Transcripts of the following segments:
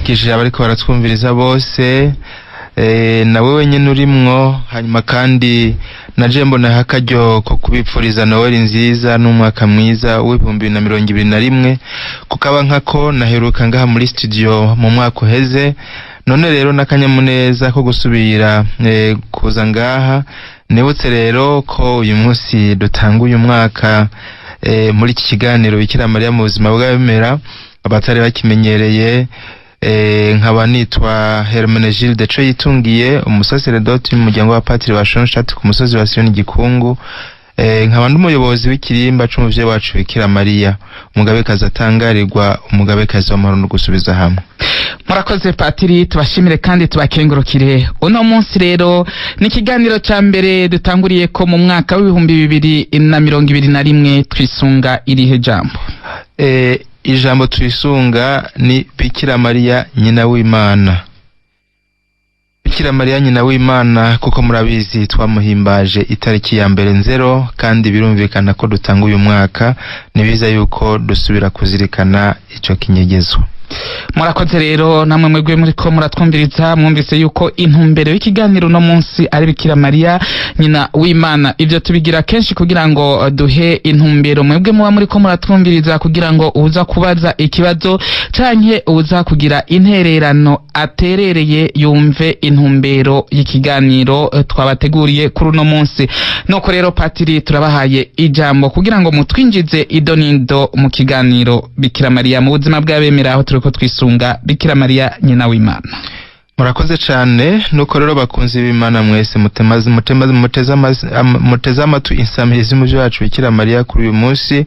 Ndaramukije abariko baratwumviriza bose, nawe wenyine urimwo. Hanyuma kandi naje mbonaho akaryo ko kubipfuriza Noel nziza n'umwaka mwiza w'2021, kukaba nkako naheruka ngaha muri studio mu mwaka uheze. None rero n'akanyamuneza ko gusubira kuza ngaha. Nibutse rero ko uyu munsi dutanga uyu mwaka muri iki kiganiro Bikira Mariya mu buzima bw'abemera, abatari bakimenyereye. Nkaba nitwa Hermenegilde Coyitungiye, umusaseredoti w'umuryango w'abapatiri ba Schoenstatt ku musozi wa Siyoni Gikungu. Nkaba ndi umuyobozi w'ikirimba c'umuvyeyi wacu Bikira Mariya, umugabekazi atangarirwa, umugabekazi w'amahoro no gusubiza hamwe. Murakoze patiri, tubashimire kandi tubakengurukire. Uno munsi rero ni ikiganiro ca mbere dutanguriye ko mu mwaka w'2021. Twisunga irihe jambo? Ijambo twisunga ni Bikira Mariya nyina w'Imana. Bikira Mariya nyina w'Imana, kuko murabizi twamuhimbaje itariki ya 1 nzero, kandi birumvikana ko dutanga uyu mwaka, ni biza yuko dusubira kuzirikana ico kinyegezo. Murakoze rero namwe mwebwe muriko muratwumviriza, mwumvise yuko intumbero y'ikiganiro uno munsi ari Bikira Mariya nyina w'Imana. Ivyo tubigira kenshi kugira ngo duhe intumbero mwebwe muba muriko muratwumviriza, kugira ngo uza kubaza ikibazo canke uza kugira intererano aterereye yumve intumbero y'ikiganiro twabateguriye kuri uno munsi. Nuko rero patiri, turabahaye ijambo kugira ngo mutwinjize idonido mu kiganiro Bikira Mariya mu buzima bw'abemera, aho turiko twisunga Bikira Mariya nyina w'Imana. Murakoze cane. Nuko rero bakunzi b'Imana mwese muteze amatwi insamirizi y'umuvyeyi wacu Bikira Mariya kuri uyu munsi,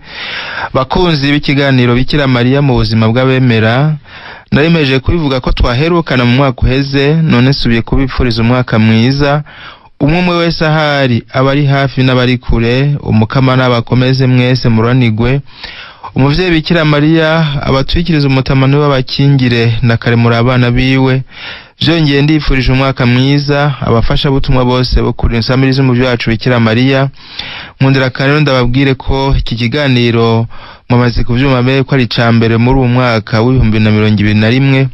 bakunzi b'ikiganiro Bikira Mariya mu buzima bw'abemera, narimeje kubivuga ko twaherukana mu mwaka uheze, none nsubiye kubipfuriza umwaka mwiza. Umwe umwe wese ahari, abari hafi n'abari kure, umukama n'abakomeze mwese muranigwe. Umuvyeyi Bikira Mariya abatwikiriza umutamano w'abakingire na kare muri abana biwe. Vyongeye ndifurije umwaka mwiza abafashabutumwa bose bo kuri insamirizi umuvyeyi wacu Bikira Mariya. Nkundira kandi rero ndababwire ko iki kiganiro mwamaze kuvyuma mbere ko ari ica mbere muri uwu mwaka w'2021.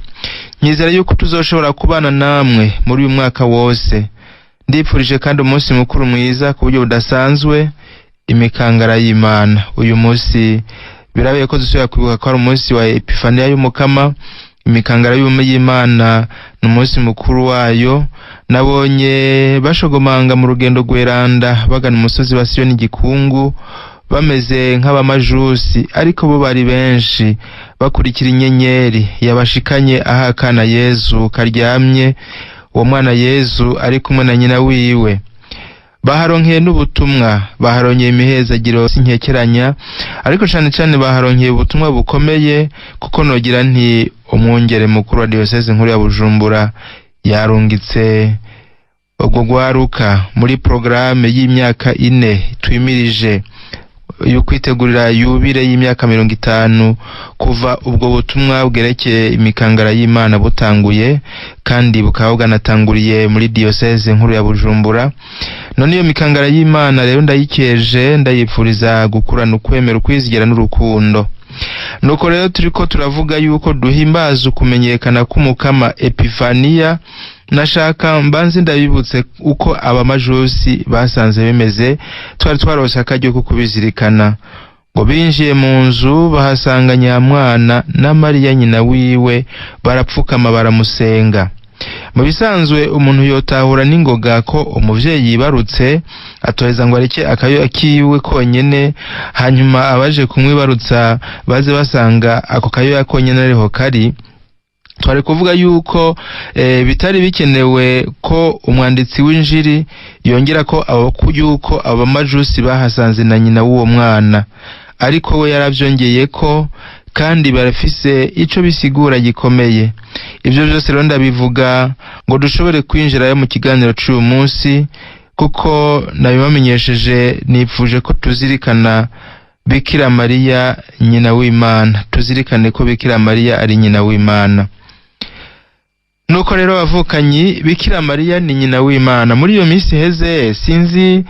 Nyizera yuko tuzoshobora kubana namwe muri uyu mwaka wose. Ndifurije kandi umunsi mukuru mwiza ku buryo budasanzwe, imikangara y'Imana. Uyu munsi birabaye ko dusubira kwibuka ko ari umunsi wa Epifaniya y'Umukama, imikangara y'Imana ni umunsi mukuru wayo. Nabonye bashogomanga mu rugendo rweranda bagana umusozi wa Siyoni Gikungu, bameze nk'abamajusi, ariko bo bari benshi, bakurikira inyenyeri yabashikanye aho akana Yezu karyamye. Uwo mwana Yezu ari kumwe na nyina wiwe. Baharonkeye n'ubutumwa, baharonkeye imihezagiro sinkekeranya, ariko cane cane baharonkeye ubutumwa bukomeye, kuko nogira nti umwungere mukuru wa diyoseze nkuru ya Bujumbura yarungitse urwo rwaruka muri porogaramu y'imyaka 4 twimirije yo kwitegurira yubire y'imyaka 50 kuva ubwo butumwa bwerekeye imikangara y'Imana butanguye, kandi bukaba bwanatanguriye muri diyoseze nkuru ya Bujumbura. None iyo mikangara y'Imana rero ndayikeje, ndayipfuriza gukurana ukwemera, ukwizigira n'urukundo. Nuko rero turiko turavuga yuko duhimbaza ukumenyekana k'Umukama, Epifaniya. Nashaka mbanze ndabibutse uko abamajusi basanze bimeze, twari twarose akaryo ko kubizirikana. Ngo binjiye mu nzu bahasanga nyamwana na Mariya nyina wiwe, barapfukama baramusenga. Mu bisanzwe umuntu yotahura n'ingoga ko umuvyeyi yibarutse atoheza ngo areke akayo kiwe konyene, hanyuma abaje kumwibarutsa baze basanga ako kayoya konyene ariho kari. Twari kuvuga yuko bitari bikenewe ko umwanditsi w'injiri yongera ko yuko abamajusi bahasanze na nyina w'uwo mwana, ariko we yaravyongeye ko, kandi barafise ico bisigura gikomeye. Ivyo vyose rero ndabivuga ngo dushobore kwinjirayo mu kiganiro c'uyu munsi, kuko nabibamenyesheje nipfuje ko tuzirikana Bikira Mariya nyina w'Imana, tuzirikane ko Bikira Mariya ari nyina w'Imana. Nuko rero bavukanyi, Bikira Mariya ni nyina w'Imana. Muri iyo minsi iheze sinzi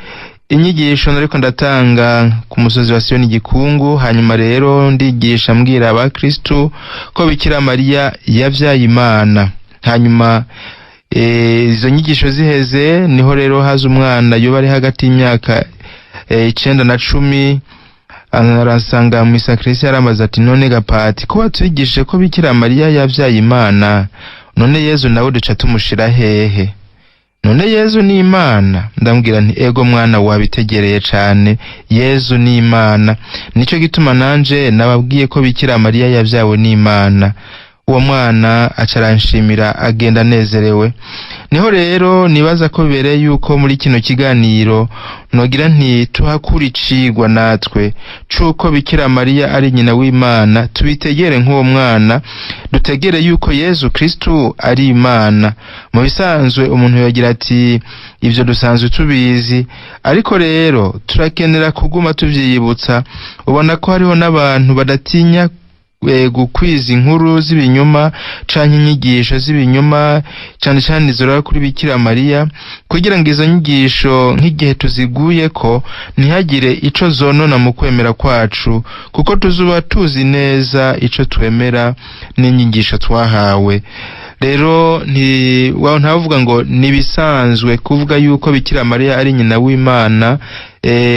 Inyigisho nariko ndatanga ku musozi wa Siyoni Gikungu, hanyuma rero ndigisha mbwira abakristu ko Bikira Mariya yavyaye Imana. Hanyuma izo nyigisho ziheze, niho rero haza umwana yoba ari hagati y'imyaka 9 na 10, arasanga mu isakrisi, yaramaze ati: "None gapati, ko watwigishije ko Bikira Mariya yavyaye Imana, none Yezu nawe duca tumushira hehe? None Yezu ni Imana?" Ndambwira nti: "Ego mwana, wabitegereye cane, Yezu ni Imana. Nico gituma nanje nababwiye ko Bikira Mariya yavyawe n'Imana." Uwo mwana aca aranshimira, agenda anezerewe. Niho rero nibaza ko bibereye yuko muri kino kiganiro nogira nti tuhakura icigwa natwe c'uko Bikira Mariya ari nyina w'Imana. Tubitegere nk'uwo mwana, dutegere yuko Yezu Kristu ari Imana. Mu bisanzwe umuntu yogira ati ivyo dusanzwe tubizi, ariko rero turakenera kuguma tuvyiyibutsa. Ubona ko hariho n'abantu badatinya gukwiza inkuru z'ibinyoma canke inyigisho z'ibinyoma, cane cane izorora kuri Bikira Mariya, kugira ngo izo nyigisho nk'igihe tuziguyeko ntihagire ico zonona mu kwemera kwacu, kuko tuzuba tuzi neza ico twemera n'inyigisho twahawe. Rero ntavuga ngo nibisanzwe kuvuga yuko Bikira Mariya ari nyina w'Imana,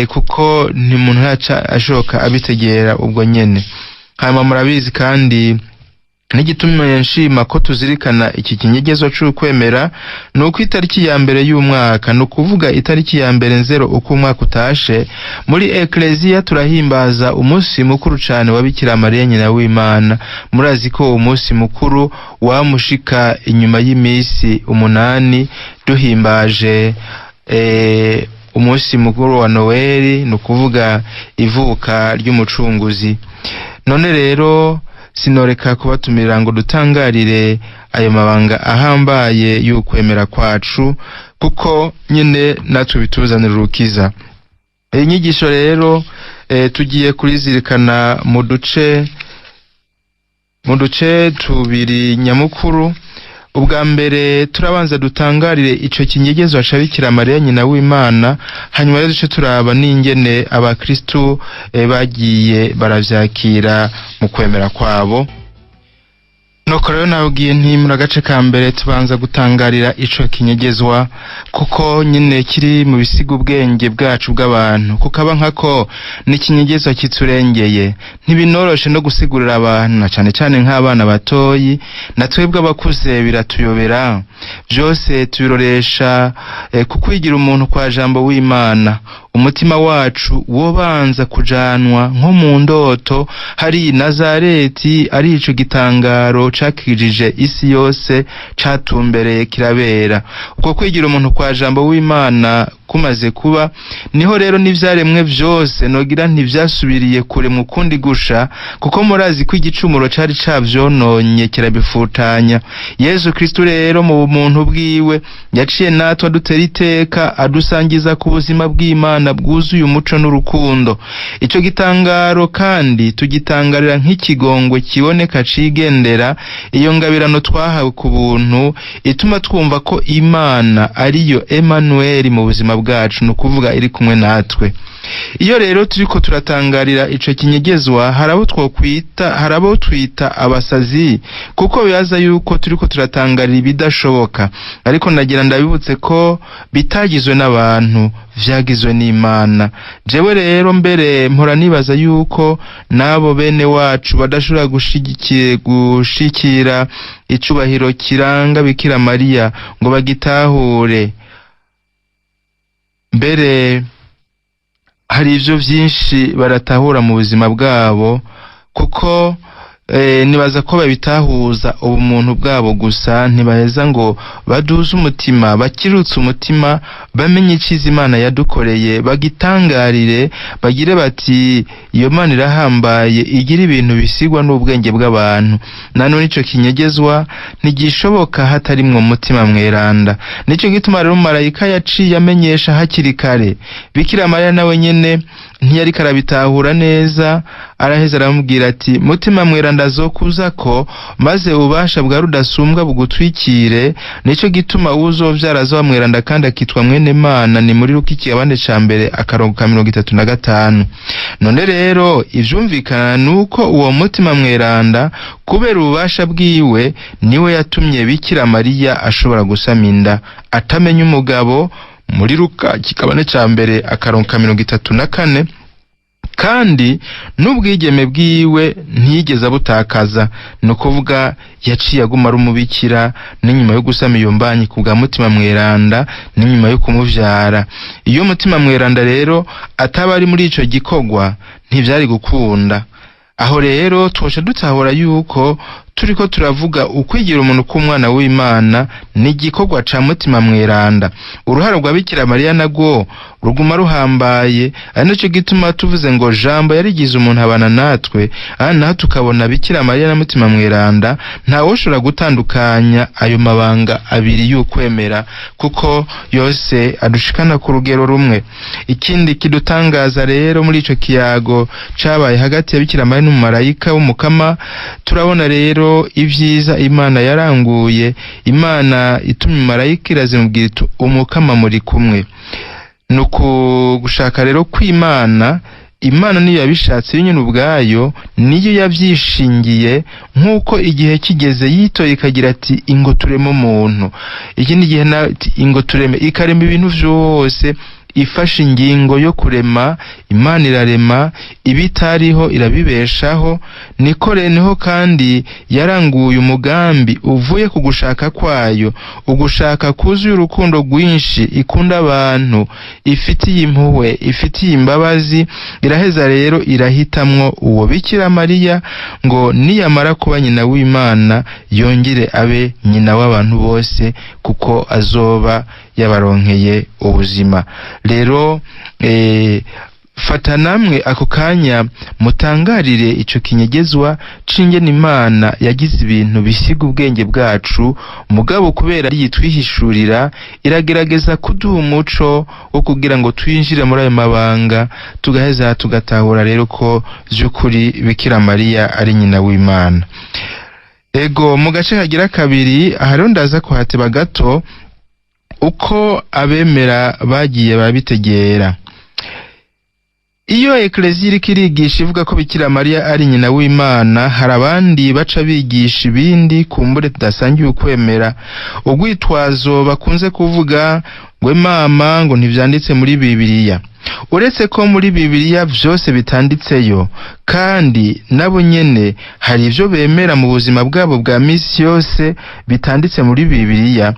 kuko ni umuntu ntaca ashoka abitegera ubwo nyene. Hanyuma murabizi kandi n'igituma nshima ko tuzirikana iki kinyegezo c'ukwemera ni uko itariki ya mbere y'umwaka, ni ukuvuga itariki ya 1 Nzero uko umwaka utashe, muri ekleziya turahimbaza umunsi mukuru cane wa Bikira Mariya nyina w'Imana. Murazi ko uwo munsi mukuru wamushika inyuma y'imisi 8 duhimbaje umunsi mukuru wa Noeli, ni ukuvuga ivuka ry'Umucunguzi. None rero sinoreka kubatumira ngo dutangarire ayo mabanga ahambaye y'ukwemera kwacu, kuko nyine natwe bituzanira urukiza. Iyi nyigisho rero tugiye kurizirikana mu duce tubiri nyamukuru. Ubwa mbere turabanza dutangarire ico kinyegezo ca Bikira Mariya nyina w'Imana, hanyuma rero duce turaba n'ingene abakristu bagiye baravyakira mu kwemera kwabo. Nuko rero nabwiye nti muri agace ka mbere tubanza gutangarira ico kinyegezwa, kuko nyine kiri mu bisiga ubwenge bwacu bw'abantu, kukaba nkako n'ikinyegezwa kiturengeye, ntibinoroshe no gusigurira abantu, na cane cane nk'abana batoyi, na twebwe abakuze biratuyobera. Vyose tubiroresha kukwigira umuntu kwa Jambo w'Imana. Umutima wacu wobanza kujanwa nko mu ndoto hari Nazareti, ari ico gitangaro cakijije isi yose catumbereye kirabera. Uko kwigira umuntu kwa Jambo w'Imana kumaze kuba, niho rero n'ivyaremwe vyose nogira ntivyasubiriye kure mu kundi gusha, kuko murazi ko igicumuro cari cavyononye kirabifutanya. Yezu Kristu rero mu bumuntu bwiwe yaciye natwe adutera iteka, adusangiza ku buzima bw'Imana bwuzuye umuco n'urukundo. Ico gitangaro kandi tugitangarira nk'ikigongwe kiboneka cigendera. Iyo ngabirano twahawe ku buntu ituma twumva ko Imana ariyo Emmanuel mu buzima bwacu, ni ukuvuga iri kumwe natwe. Iyo rero turiko turatangarira ico kinyegezwa, harabo twokwita, harabo twita abasazi, kuko bibaza yuko turiko turatangarira ibidashoboka. Ariko ndagira ndabibutse ko bitagizwe n'abantu, vyagizwe n'Imana. Jewe rero mbere mpora nibaza yuko n'abo bene wacu badashobora gushikira icubahiro kiranga Bikira Mariya ngo bagitahure. Mbere hari ivyo vyinshi baratahura mu buzima bwabo, kuko nibaza ko babitahuza ubumuntu bwabo gusa, ntibaheza ngo baduze umutima, bakirutse umutima, bamenye iciza Imana yadukoreye, bagitangarire, bagire bati iyo Mana irahambaye, igira ibintu bisigwa n'ubwenge bw'abantu. Nanone ico kinyegezwa ntigishoboka hatarimwo umutima mweranda. Nico gituma rero marayika yaciye amenyesha hakiri kare. Bikira Mariya nawe nyene ntiyariko arabitahura neza, Araheza aramubwira ati mutima mweranda azokuzako, maze ububasha bwa rudasumbwa bugutwikire, nico gituma uwuzovyara azoba mweranda kandi akitwa mwene Mana. Ni muri Luka ikigabane ca mbere akarongo ka 35. None rero ivyumvikana nuko uwo mutima mweranda kubera ububasha bwiwe niwe yatumye Bikira Mariya ashobora gusama inda atamenya umugabo, muri Luka ikigabane ca mbere akarongo ka 34. Kandi n'ubwigeme bwiwe ntiyigeze abutakaza, ni ukuvuga yaciye aguma ari umubikira n'inyuma yo gusama iyo mbanyi ku bwa mutima mweranda, n'inyuma yo kumuvyara. Iyo mutima mweranda rero ataba ari muri ico gikorwa ntivyari gukunda. Aho rero twoca dutahura yuko turiko turavuga ukwigira umuntu k'umwana w'Imana ni igikorwa ca mutima mweranda. Uruhara rwa Bikira Mariya narwo ruguma ruhambaye, ari naco gituma tuvuze ngo Jambo yarigize umuntu abana natwe. Aha naho tukabona Bikira Mariya na mutima mweranda, ntawoshobora gutandukanya ayo mabanga abiri y'ukwemera, kuko yose adushikana ku rugero rumwe. Ikindi kidutangaza rero muri ico kiyago cabaye hagati ya Bikira Mariya n'umumarayika w'Umukama, turabona rero ivyiza Imana yaranguye. Imana itumye marayika irazimubwira iti Umukama muri kumwe. Ni ukugushaka rero kw'Imana, Imana niyo yabishatse yonyine ubwayo, niyo yavyishingiye, nk'uko igihe kigeze yitoye ikagira ati ingo tureme umuntu. Ikindi gihe ingo tureme, ikarema ibintu vyose, ifashe ingingo yo kurema. Imana irarema ibitariho irabibeshaho. Niko niho kandi yaranguye umugambi uvuye ku gushaka kwayo, ugushaka kuzuye urukundo rwinshi, ikunda abantu, ifitiye impuhwe, ifitiye imbabazi. Iraheza rero irahitamwo uwo Bikira Mariya ngo niyamara kuba nyina w'Imana yongere abe nyina w'abantu bose, kuko azoba yabaronkeye ubuzima. Rero fata namwe ako kanya mutangarire ico kinyegezwa c'ingene Imana yagize ibintu bisiga ubwenge bwacu, mugabo kubera yitwihishurira iragerageza kuduha umuco wo kugira ngo twinjire muri ayo mabanga, tugaheza tugatahura rero ko vy'ukuri Bikira Mariya ari nyina w'Imana. Ego, mu gace kagira kabiri aha rero ndaza kuhateba gato uko abemera bagiye babitegera. Iyo Eklezia iriko irigisha ivuga ko Bikira Mariya ari nyina w'Imana, hari abandi baca bigisha ibindi kumbure tudasangiye ukwemera. Urwitwazo bakunze kuvuga ngo mama ngo ntivyanditse muri Bibiliya. Uretse ko muri Bibiliya vyose bitanditseyo, kandi nabo nyene hari ivyo bemera mu buzima bwabo bwa misi yose bitanditse muri Bibiliya.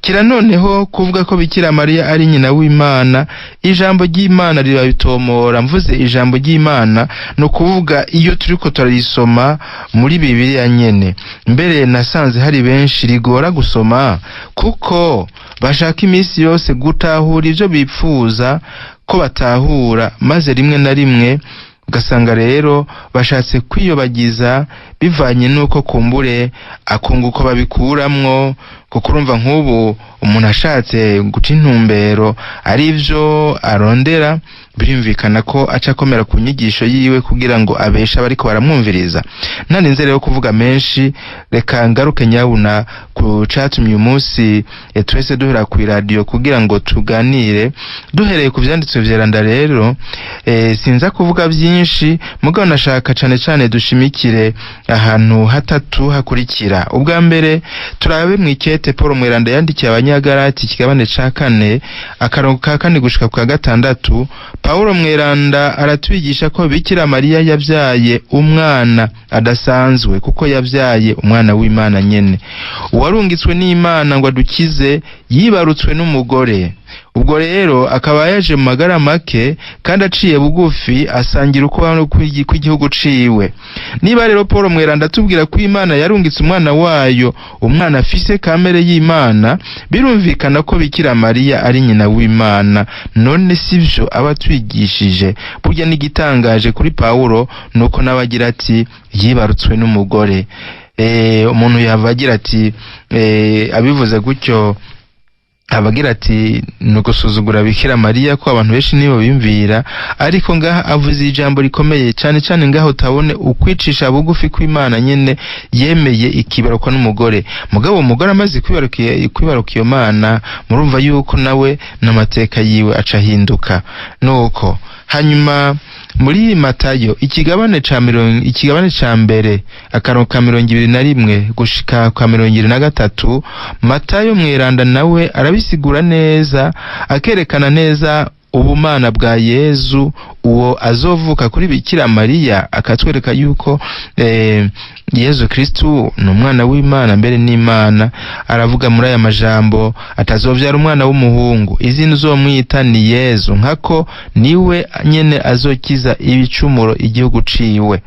Kira noneho kuvuga ko Bikira Mariya ari nyina w'Imana, ijambo ry'Imana rirabitomora. Mvuze ijambo ry'Imana ni ukuvuga iyo turiko turarisoma muri Bibiliya nyene. Mbere nasanze hari benshi rigora gusoma kuko bashaka iminsi yose gutahura ivyo bipfuza ko batahura, maze rimwe na rimwe ugasanga rero bashatse kwiyobagiza bivanye n'uko kumbure akunguko babikuramwo, kuko urumva nk'ubu umuntu ashatse guca intumbero ari vyo arondera, birumvikana ko aca akomera ku nyigisho yiwe kugira ngo abeshe abariko baramwumviriza. Ntarinze rero kuvuga menshi, reka ngaruke nyabuna ku catumye uyu munsi twese duhera kw'iradiyo kugira ngo tuganire duhereye ku vyanditswe vyeranda. Rero sinza kuvuga vyinshi, mugabo nashaka cane cane dushimikire ahantu hatatu hakurikira. Ubwa mbere turabe mw'ikete Paul Mweranda yandikiye Abanyagalati ikigabane ca 4 akarongo ka 4 gushika ku ka 6. Paulo Mweranda aratwigisha ko Bikira Mariya yavyaye umwana adasanzwe, kuko yavyaye umwana w'Imana nyene, uwarungitswe n'Imana ngo adukize, yibarutswe n'umugore. Ubwo rero akaba yaje mu magara make kandi aciye bugufi, asangira ukubaho kw'igihugu ciwe. Niba rero Paul Mweranda atubwira ko Imana yarungitse umwana wayo, umwana afise kamere y'Imana, birumvikana ko Bikira Mariya ari nyina w'Imana. None sivyo aba atwigishije? Burya n'igitangaje kuri Paulo nuko nawe agira ati yibarutswe n'umugore. Umuntu yava agira ati abivuze gutyo Abagira ati ni ugusuzugura Bikira Mariya, ko abantu benshi nibo biyumvira, ariko ngaha avuze ijambo rikomeye cyane cyane. Ngaho utabone ukwicisha bugufi kw'Imana nyene yemeye ikibarukwa n'umugore. Mugabo uwo mugore amaze kwibaruka iyo Mana, murumva yuko nawe n'amateka yiwe aca ahinduka. Nuko hanyuma muri Matayo ikigabane ca mbere, akarongo ka 21 gushika kwa 23, Matayo mweranda nawe arabisigura neza, akerekana neza ubumana bwa Yezu uwo azovuka kuri Bikira Mariya, akatwereka yuko Yezu Kristu ni umwana w'Imana, mbere n'Imana. Aravuga muri aya majambo: atazovyara umwana w'umuhungu, izina uzomwita ni Yezu, nkako niwe nyene azokiza ibicumuro igihugu ciwe.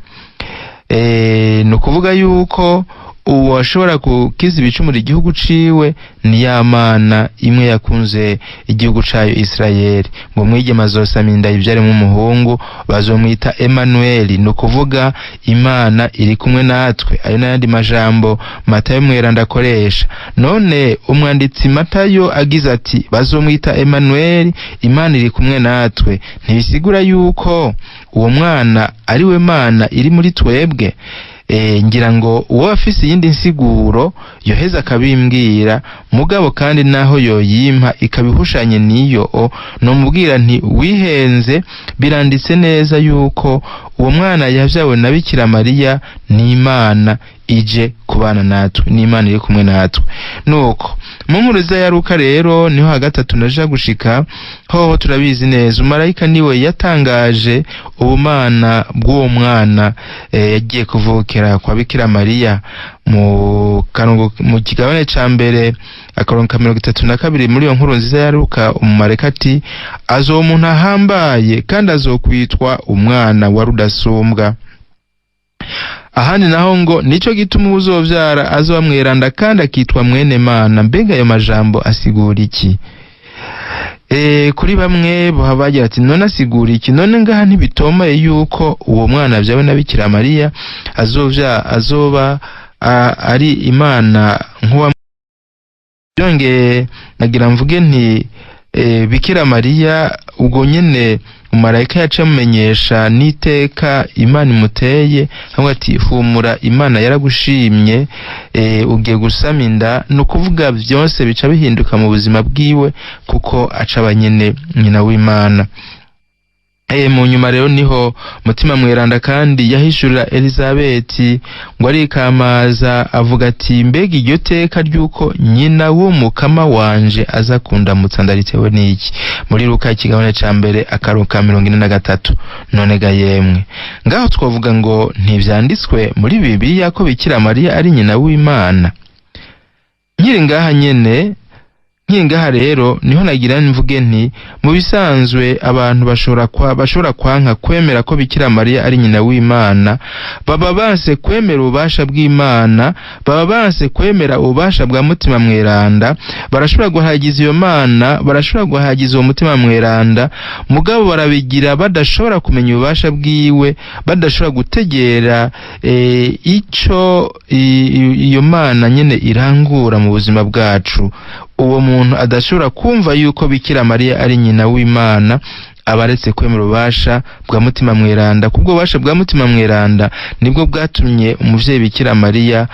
Ni ukuvuga yuko uwo ashobora gukiza ibicumuro igihugu ciwe ni ya Mana imwe yakunze igihugu cayo Isirayeli. Ngo umwigeme azosama inda yivyaremwo umuhungu, bazomwita Emanueli, ni ukuvuga Imana iri kumwe natwe. Ayo n'ayandi majambo Matayo mweranda akoresha. None umwanditsi Matayo agize ati bazomwita Emanueli, Imana iri kumwe natwe, ntibisigura yuko uwo mwana ari we Mana iri muri twebwe? Ngira ngo uwo afise iyindi nsiguro yoheza akabimbwira. Mugabo kandi naho yoyimpa ikabihushanye n'iyo, o nomubwira nti wihenze, biranditse neza yuko uwo mwana yavyawe na Bikira Mariya ni Imana ije kubana natwe, ni Imana iri kumwe natwe. Nuko mu nkuru ya Luka rero niho hagatatu naja gushika hoho. Turabizi neza, umumarayika niwe yatangaje ubumana bw'uwo mwana yagiye kuvukira kwa Bikira Mariya. Mu karongo, mu kigabane ca mbere, akarongo ka 32 muri iyo nkuru nziza ya Luka, umumarayika ati azoba umuntu ahambaye kandi azokwitwa umwana wa Rudasumbwa. Ahandi naho ngo nico gituma uzovyara azoba mweranda kandi akitwa mwene Mana. Mbega ayo majambo asigura iki? Kuri bamwe boha bagira ati none asigura iki? None ngaha ntibitomoye yuko uwo mwana avyawe na Bikira Mariya azoba ari Imana nkuwa? Byongeye nagira mvuge nti Bikira Mariya ubwo nyene umumarayika yaciye amumenyesha n'iteka Imana imuteye, hamwe ati humura, Imana yaragushimye, ugiye gusama inda. Ni ukuvuga byose bica bihinduka mu buzima bwiwe, kuko aca aba nyene nyina w'Imana. Mu nyuma rero niho Mutima mweranda kandi yahishurira Elizabeti, ngo arikamaza avuga ati mbega iryo teka ry'uko nyina w'umukama wanje aza kundamutsa ndaritewe n'iki? Muri Luka ikigabane ca mbere, akarongo ka 43. None ga yemwe, ngaho twavuga ngo ntivyanditswe muri Bibiliya ko Bikira Mariya ari nyina w'Imana? Nkiri ngaha nyene, nkiri ngaha rero niho nagira mvuge nti mu bisanzwe abantu bashobora kwanka kwemera ko Bikira Mariya ari nyina w'Imana, baba banse kwemera ububasha bw'Imana, baba banse kwemera ububasha bwa Mutima mweranda. Barashobora guhagiza iyo Mana, barashobora guhagiza uwo Mutima mweranda, mugabo barabigira badashobora kumenya ububasha bwiwe, badashobora gutegera ico iyo Mana nyene irangura mu buzima bwacu. Uwo muntu adashobora kumva yuko Bikira Mariya ari nyina w'Imana aba aretse kwemera ububasha bwa Mutima mweranda, kubwo ububasha bwa Mutima mweranda nibwo bwatumye umuvyeyi Bikira Mariya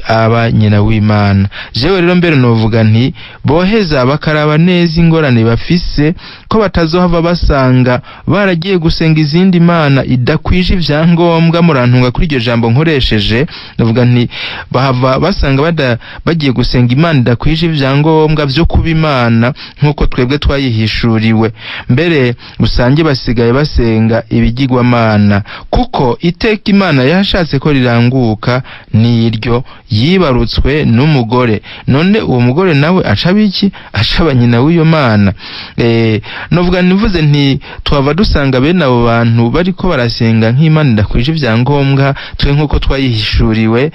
aba nyina w'Imana. Jewe rero mbere novuga nti boheza bakaraba neza ingorane bafise, ko batazohava basanga baragiye gusenga izindi mana idakwije ivyangombwa. Murantunga kuri iryo jambo nkoresheje, ndavuga nti bahava basanga bagiye gusenga Imana idakwije ivyangombwa vyo kuba Imana nk'uko twebwe twayihishuriwe. Mbere usange basigaye basenga ibigirwamana, kuko iteka Imana yashatse ko riranguka niryo yibarutswe n'umugore. None uwo mugore nawe aca biki? Aca nyina w'iyo Mana. Novuga nivuze nti twava dusanga bene abo bantu bariko barasenga nk'Imana idakwije ivyangombwa twe nk'uko twayihishuriwe.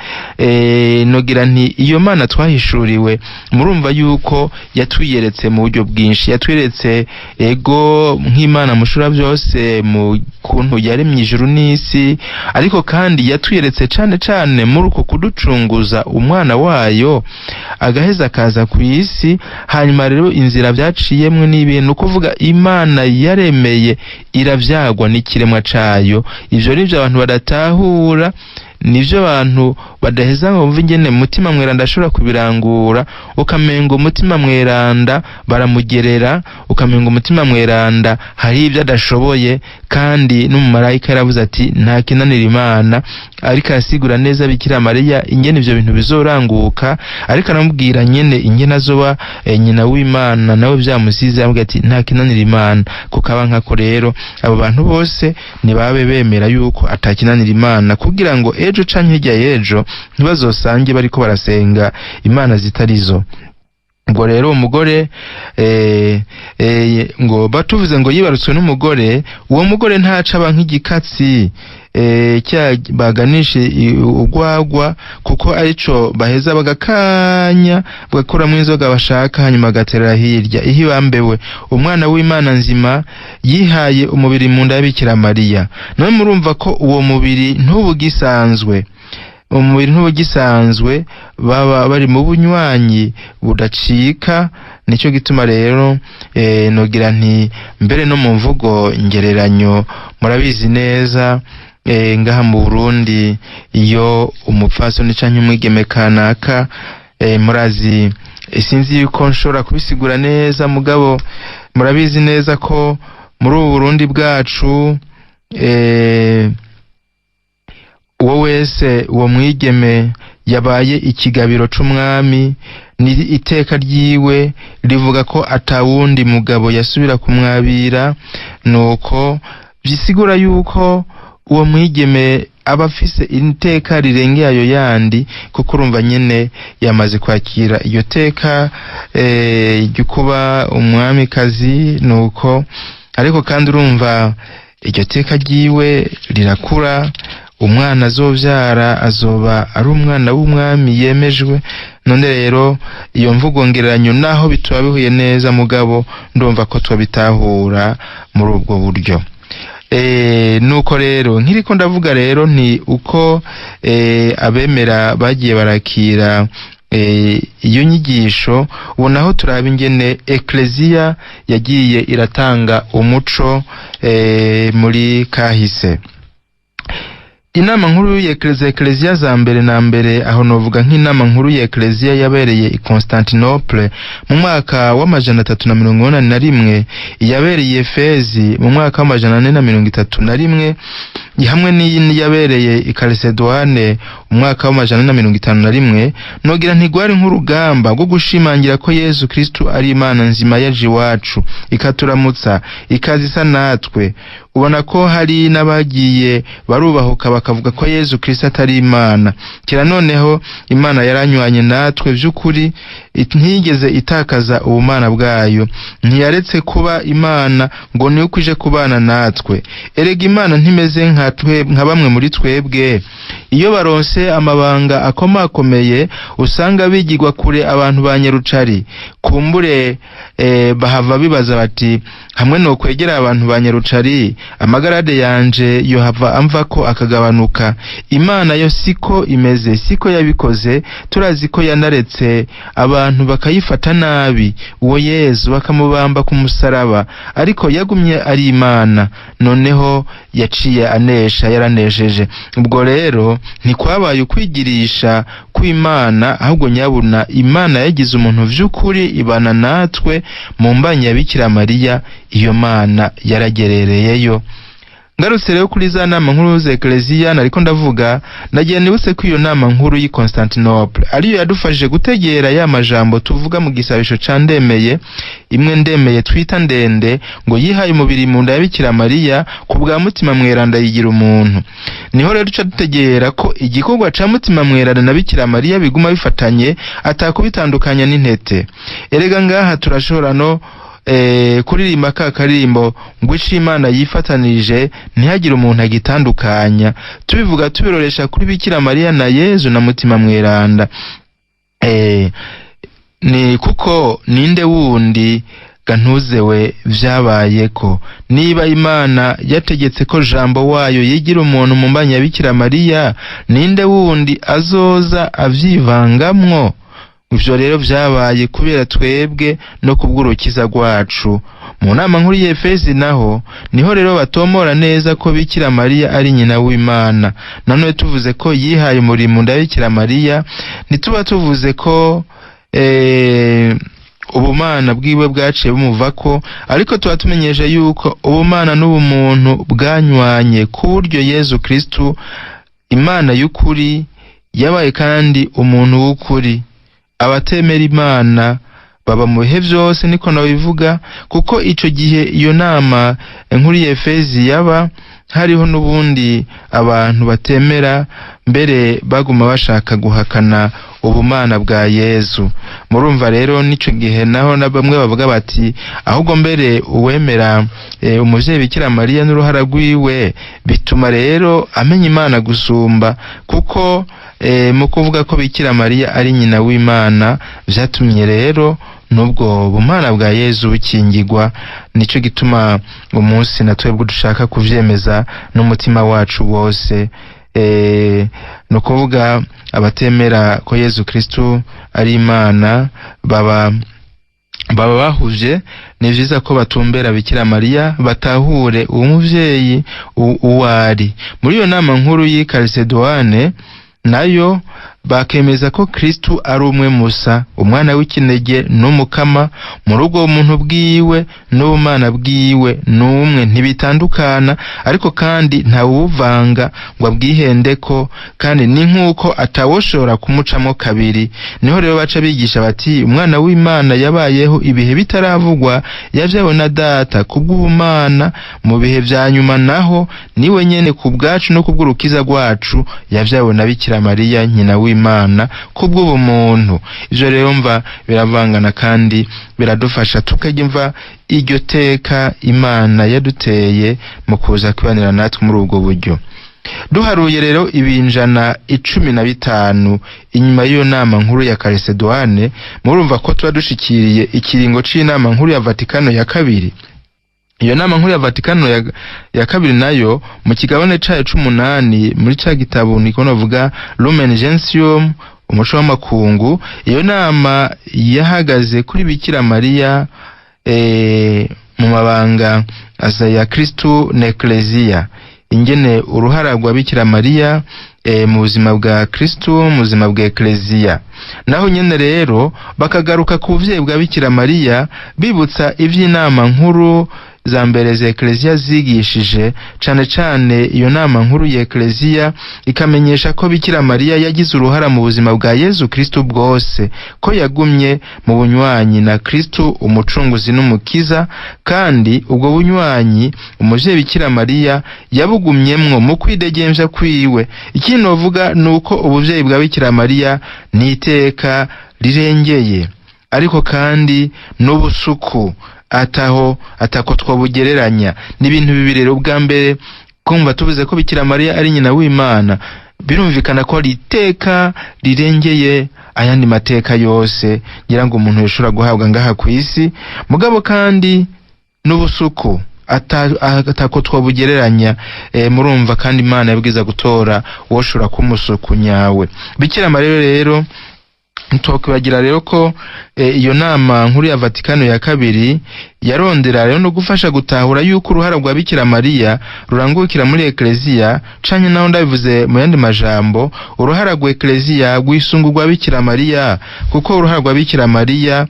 Nogira nti iyo Mana twahishuriwe, murumva yuko yatwiyeretse mu buryo bwinshi, yatweretse ego nk'Imana. n'Imana mushura byose mu kuntu yaremye ijuru n'isi, ariko kandi yatwiyeretse cane cane muri uko kuducunguza umwana wayo agaheza akaza ku isi. Hanyuma rero inzira byaciyemwe n'ibintu kuvuga Imana yaremeye iravyagwa n'ikiremwa cayo. Ivyo nivyo abantu badatahura, nivyo abantu badaheza ngo bumve ingene Mutima Mweranda ashobora kubirangura. Ukamenga Umutima Mweranda baramugerera, ukamenga Umutima Mweranda hari ibyo adashoboye, kandi n'umumarayika yaravuze ati nta kinanira Imana, ariko arasigura neza Bikira Mariya ingene ivyo bintu bizoranguka, ariko aramubwira nyene ingene azoba nyina w'Imana, nawe vyamusize aramubwira ati nta kinanira Imana. Kukaba nkako rero abo bantu bose nibabe bemera yuko atakinanira Imana, kugira ngo ejo canke hirya y'ejo ntibazosange bariko barasenga imana zitarizo. Ubwo rero umugore ngo batuvuze ngo yibarutswe n'umugore, uwo mugore ntaca aba nk'igikatsi cya baganishe ugwagwa, kuko arico baheza bagakanya bagakuramwo inzoga bashaka, hanyuma bagaterera hirya ihibambewe. Umwana w'Imana nzima yihaye umubiri mu nda ya Bikira Mariya. None murumva ko uwo mubiri ntubugisanzwe, umubiri ntubugisanzwe, baba bari mu bunywanyi budacika. Nicyo gituma rero nogira nti mbere no mu mvugo ngereranyo murabizi neza, ngaha mu Burundi iyo umupfasoni canke umwigeme kanaka, murazi, sinzi yuko nshobora kubisigura neza, mugabo murabizi neza ko muri ubu Burundi bwacu uwo wese uwo mwigeme yabaye ikigabiro c'umwami, ni iteka ryiwe rivuga ko atawundi mugabo yasubira kumwabira. Nuko bisigura yuko uwo mwigeme aba afise iteka rirengeye ayo yandi, kuko urumva nyene yamaze kwakira iyo teka ryo kuba umwamikazi. Nuko ariko kandi urumva iryo teka ryiwe rirakura, umwana azovyara azoba ari umwana w'umwami yemejwe. None rero iyo mvugo ngereranyo naho bituba bihuye neza, mugabo ndumva ko twabitahura muri ubwo buryo. Nuko rero nkiriko ndavuga rero nti uko abemera bagiye barakira iyo nyigisho, ubu naho turaba ingene ekleziya yagiye iratanga umuco muri kahise. Inama nkuru y'Ekleziya za mbere na mbere, aho novuga nk'inama nkuru y'Ekleziya yabereye i Constantinople mu mwaka wa 381, iyabereye Efezi mu mwaka wa 431, hamwe n'iyindi yabereye i Chalcedone mu mwaka wa 451. Nogira ntigwari nk'urugamba rwo gushimangira ko Yezu Kristu ari Imana nzima yaje iwacu ikaturamutsa ikaza isa natwe. Ubona ko hari n'abagiye barubahuka bakavuga ko Yezu Kristo atari Imana. Kira noneho Imana yaranywanye natwe vy'ukuri, ntiyigeze itakaza ubumana bwayo, ntiyaretse kuba Imana ngo ni uko ije kubana natwe. Erega Imana ntimeze nka bamwe muri twebwe, iyo baronse amabanga akomakomeye usanga bigirwa kure abantu ba nyarucari. Kumbure bahava bibaza bati hamwe no kwegera abantu ba nyarucari amagarade yanje yohava amva ko akagabanuka. Imana yo siko imeze, siko yabikoze. Turazi ko yanaretse abantu bakayifata nabi, uwo Yezu bakamubamba ku musaraba, ariko yagumye ari Imana. Noneho yaciye anesha, yaranesheje. Ubwo rero ntikwabaye ukwigirisha kw'Imana, ahubwo nyabuna Imana yagize umuntu vy'ukuri ibana natwe mu mbanyi ya Bikira Mariya. Iyo Mana yaragerereyeyo. Ngarutse rero kuri za nama nkuru z'Ekleziya nariko ndavuga, nagiye nibutse ko iyo nama nkuru y'i Constantinople ariyo yadufashije gutegera ya majambo tuvuga mu gisabisho ca ndemeye, imwe ndemeye twita ndende, ngo yihaye umubiri mu nda ya Bikira Mariya ku bwa Mutima Mweranda yigira umuntu. Niho rero duca dutegera ko igikorwa ca Mutima Mweranda na Bikira Mariya biguma bifatanye, atakubitandukanya n'intete. Erega ngaha turashobora no kuririmba ka karirimbo ngo ico Imana yifatanije ntihagire umuntu agitandukanya, tubivuga tubiroresha kuri Bikira Mariya na Yezu na Mutima Mweranda. Ni kuko ninde wundi Ntuzewe vyabayeko niba Imana yategetse ko Jambo wayo yigira umuntu mu mbanya ya Bikira Mariya, ninde wundi azoza avyivangamwo? Ivyo rero vyabaye kubera twebwe no kubw'urukiza rwacu. Mu nama nkuru y'Efesi naho niho rero batomora neza ko Bikira Mariya ari nyina w'Imana. Nanone tuvuze ko yihaye umurimo nda Bikira Mariya, ntituba tuvuze ko ubumana bwiwe bwaciye bumuvako, ariko tuba tumenyesha yuko ubumana n'ubumuntu bwanywanye ku buryo Yezu Kristu, Imana y'ukuri, yabaye kandi umuntu w'ukuri. Abatemera Imana baba mu bihe vyose, niko nabivuga, kuko ico gihe iyo nama nkuru y'Efezi yaba hariho n'ubundi abantu batemera, mbere baguma bashaka guhakana ubumana bwa Yezu. Murumva rero n'ico gihe naho na bamwe bavuga bati ahubwo mbere uwemera umuvyeyi Bikira Mariya n'uruhara rwiwe bituma rero amenya Imana gusumba, kuko mu kuvuga ko Bikira Mariya ari nyina w'Imana vyatumye rero nubwo bumana bwa Yezu bukingirwa. Nico gituma umunsi na twebwe dushaka kuvyemeza n'umutima wacu wose. Ni ukuvuga abatemera ko Yezu Kristu ari Imana baba bahuje. Ni vyiza ko batumbera Bikira Mariya batahure uwo muvyeyi uwo ari. Muri iyo nama nkuru y'i Chalcedone nayo bakemeza ko Kristu ari umwe musa, umwana w'ikinege n'umukama. Muri ubwo bumuntu bwiwe n'ubumana bwiwe n'umwe, ntibitandukana, ariko kandi ntawuvanga ngo abwihendeko, kandi ni nk'uko atawoshobora kumucamo kabiri. Niho rero baca bigisha bati umwana w'Imana yabayeho ibihe bitaravugwa, yavyawe na Data kubw'ubumana, mu bihe vya nyuma naho niwe nyene ku bwacu no kubw'urukiza rwacu yavyawe na Bikira Mariya nyina w'Imana kubw'ubumuntu. Ivyo rero mva biravangana kandi biradufasha tukajya imva iryo teka Imana yaduteye mu kuza kwibanira natwe muri ubwo buryo. Duharuye rero ibinjana 15 inyuma y'iyo nama nkuru ya Chalcedone, murumva ko tuba dushikiriye ikiringo c'inama nkuru ya Vatikano ya kabiri. Iyo nama nkuru ya Vatikano ya kabiri nayo mu kigabane cayo c'umunani muri ca gitabo niko navuga Lumen Gentium, umuco w'amakungu, iyo nama yahagaze kuri Bikira Mariya mu mabanga aza ya Kristu na Ecclesia, ingene uruhara rwa Bikira Mariya mu buzima bwa Kristu, mu buzima bwa Ecclesia. Naho nyene rero bakagaruka ku buvyeyi bwa Bikira Mariya, bibutsa ivy'inama nkuru za mbere za Ecclesia zigishije. Cane cane iyo nama nkuru ya Ecclesia ikamenyesha ko Bikira Mariya yagize uruhara mu buzima bwa Yezu Kristu bwose, ko yagumye mu bunywanyi na Kristu umucunguzi n'umukiza, kandi ubwo bunywanyi umuvyeyi Bikira Mariya yabugumyemwo mu kwidegemvya kwiwe. Ikindi novuga ni uko ubuvyeyi bwa Bikira Mariya ni iteka rirengeye, ariko kandi n'ubusuku ataho atako twabugereranya. Ni ibintu bibiri rero. Ubwa mbere, kumva tuvuze ko Bikira Mariya ari nyina w'Imana, birumvikana ko ari iteka rirengeye ayandi mateka yose ngira ngo umuntu yoshobora guhabwa ngaha ku isi, mugabo kandi n'ubusuku atako twabugereranya. Murumva kandi Imana yabwiza gutora woshobora kumusuku nyawe Bikira Mariya. Rero ntitwokwibagira rero ko iyo nama nkuru ya Vatikano ya kabiri yarondera rero no gufasha gutahura yuko uruhara rwa Bikira Mariya rurangukira muri Ecclesia, canke naho ndabivuze mu yandi majambo, uruhara rwa Ecclesia rwisungu rwa Bikira Mariya, kuko uruhara rwa Bikira Mariya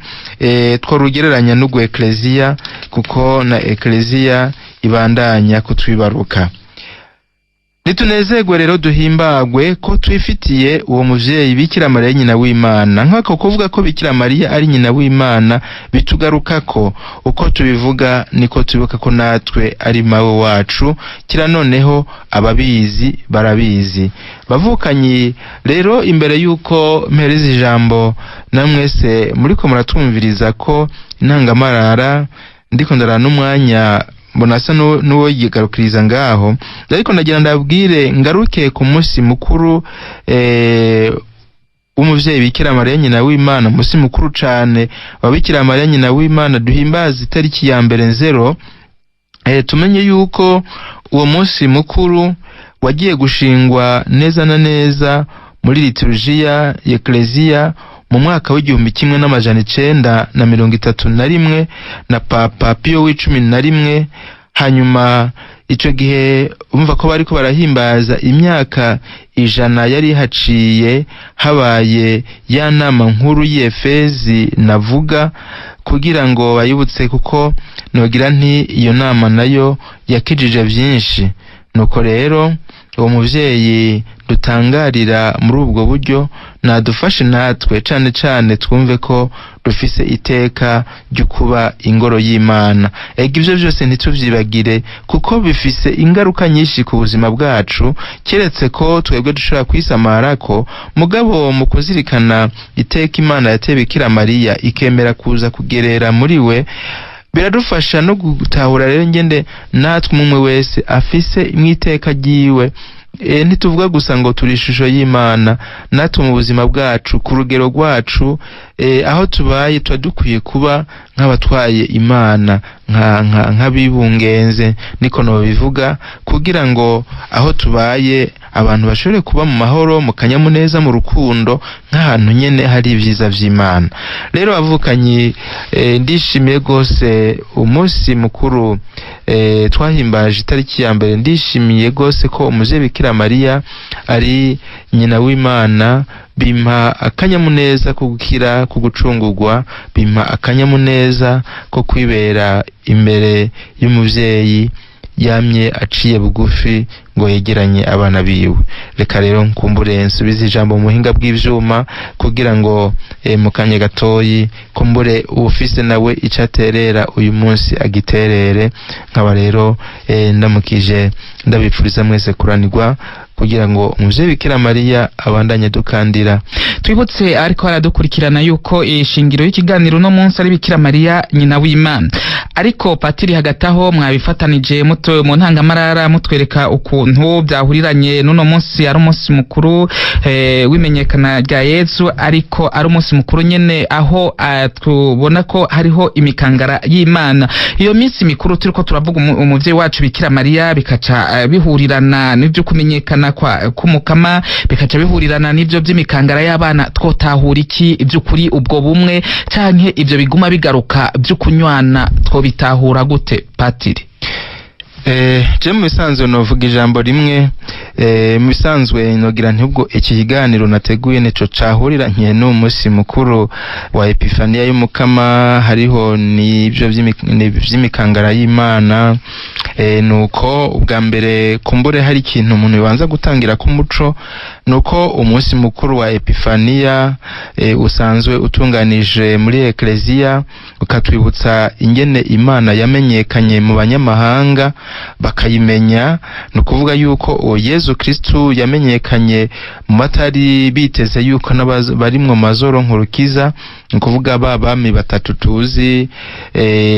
tworugereranya n'urwa Ecclesia, kuko na Ecclesia ibandanya kutwibaruka. Nitunezerwe rero duhimbagwe ko twifitiye uwo muvyeyi Bikira Mariya nyina w'Imana. Nk'ako kuvuga ko Bikira Mariya ari nyina w'Imana bitugarukako, uko tubivuga niko tubibuka ko natwe ari mawe wacu, kira noneho ababizi barabizi. Bavukanyi rero, imbere yuko mpereza ijambo namwese muriko muratwumviriza ko intangamarara ndiko ndarana n'umwanya mbona asa n'uwo yigarukiriza ngaho, ariko ndagira ndabwire ngaruke ku munsi mukuru w'umuvyeyi Bikira Mariya nyina w'Imana, umunsi mukuru cane wa Bikira Mariya nyina w'Imana duhimbaza itariki ya 1 nzero, tumenye yuko uwo munsi mukuru wagiye gushingwa neza na neza muri liturujia y'Eklezia mu mwaka w'1931 na Papa Pio w'11. Hanyuma ico gihe umva ko bariko barahimbaza imyaka 100 yari haciye habaye ya nama nkuru y'Efezi navuga, kugira ngo bayibutse, kuko nogira nti iyo nama nayo yakijije vyinshi. Nuko rero uwo muvyeyi dutangarira muri ubwo buryo nadufashe natwe cane cane twumve ko dufise iteka ryo kuba ingoro y'Imana. Ega ivyo vyose ntituvyibagire, kuko bifise ingaruka nyinshi ku buzima bwacu, keretse ko twebwe dushobora kwisamarako. Mugabo mu kuzirikana iteka Imana yateye Bikira Mariya ikemera kuza kugerera muri we, biradufasha no gutahura rero ngende natwe umwe wese afise mwiteka ryiwe. Ntituvuga gusa ngo turi ishusho y'Imana, natwe mu buzima bwacu ku rugero rwacu, aho tubaye tuba dukwiye kuba nk'abatwaye Imana, nk'abibungenze, niko nobivuga, kugira ngo aho tubaye abantu bashobore kuba mu mahoro, mu kanyamuneza, mu rukundo, nk'ahantu nyene hari ibyiza vy'Imana. Rero avukanyi, ndishimiye gose umunsi mukuru twahimbaje itariki ya 1. Ndishimiye gose ko umuvyeyi Bikira Mariya ari nyina w'Imana, bimpa akanyamuneza ko gukira, ko gucungurwa, bimpa akanyamuneza ko kwibera imbere y'umuvyeyi yamye aciye bugufi ngo yegeranye abana biwe. Reka rero nkumbure nsubize ijambo mu buhinga bw'ivyuma, kugira ngo mu kanya gatoyi kumbure uwufise nawe ico aterera uyu munsi agiterere. Nkaba rero ndamukije, ndabipfuriza mwese kuranirwa, kugira ngo umuvyeyi Bikira Mariya abandanye dukandira. Twibutse ariko aradukurikirana yuko ishingiro y'ikiganiro no munsi ari Bikira Mariya nyina w'Imana. Ariko patiri, hagati aho mwabifatanije mu ntangamarara mutwereka ukuntu byahuriranye n'uno munsi ari umunsi mukuru w'imenyekana rya Yezu, ariko ari umunsi mukuru nyene aho tubona ko hariho imikangara y'Imana. Iyo minsi mikuru turiko turavuga umuvyeyi wacu Bikira Mariya, bikaca bihurirana n'ivyo kumenyekana kwa k'umukama, bikaca bihurirana n'ivyo by'imikangara y'abana, twotahura iki ivy'ukuri ubwo bumwe canke ivyo biguma bigaruka vy'ukunywana twobitahura gute, patiri? Je mu bisanzwe novuga ijambo rimwe. Mu bisanzwe nogira ntubwo iki kiganiro nateguye nico cahurira nke n'umunsi mukuru wa Epifania y'Umukama, hariho n'ivyo vy'imikangara y'Imana. Nuko ubwa mbere kumbure hari ikintu umuntu bibanza gutangira k'umuco, nuko umunsi mukuru wa Epifania usanzwe utunganije muri Eklezia, ukatwibutsa ingene Imana yamenyekanye mu banyamahanga bakayimenya. Ni ukuvuga yuko uwo Yezu Kristu yamenyekanye mu batari biteze yuko bari mu mazoro nkurukiza, ni ukuvuga ba bami batatu tuzi,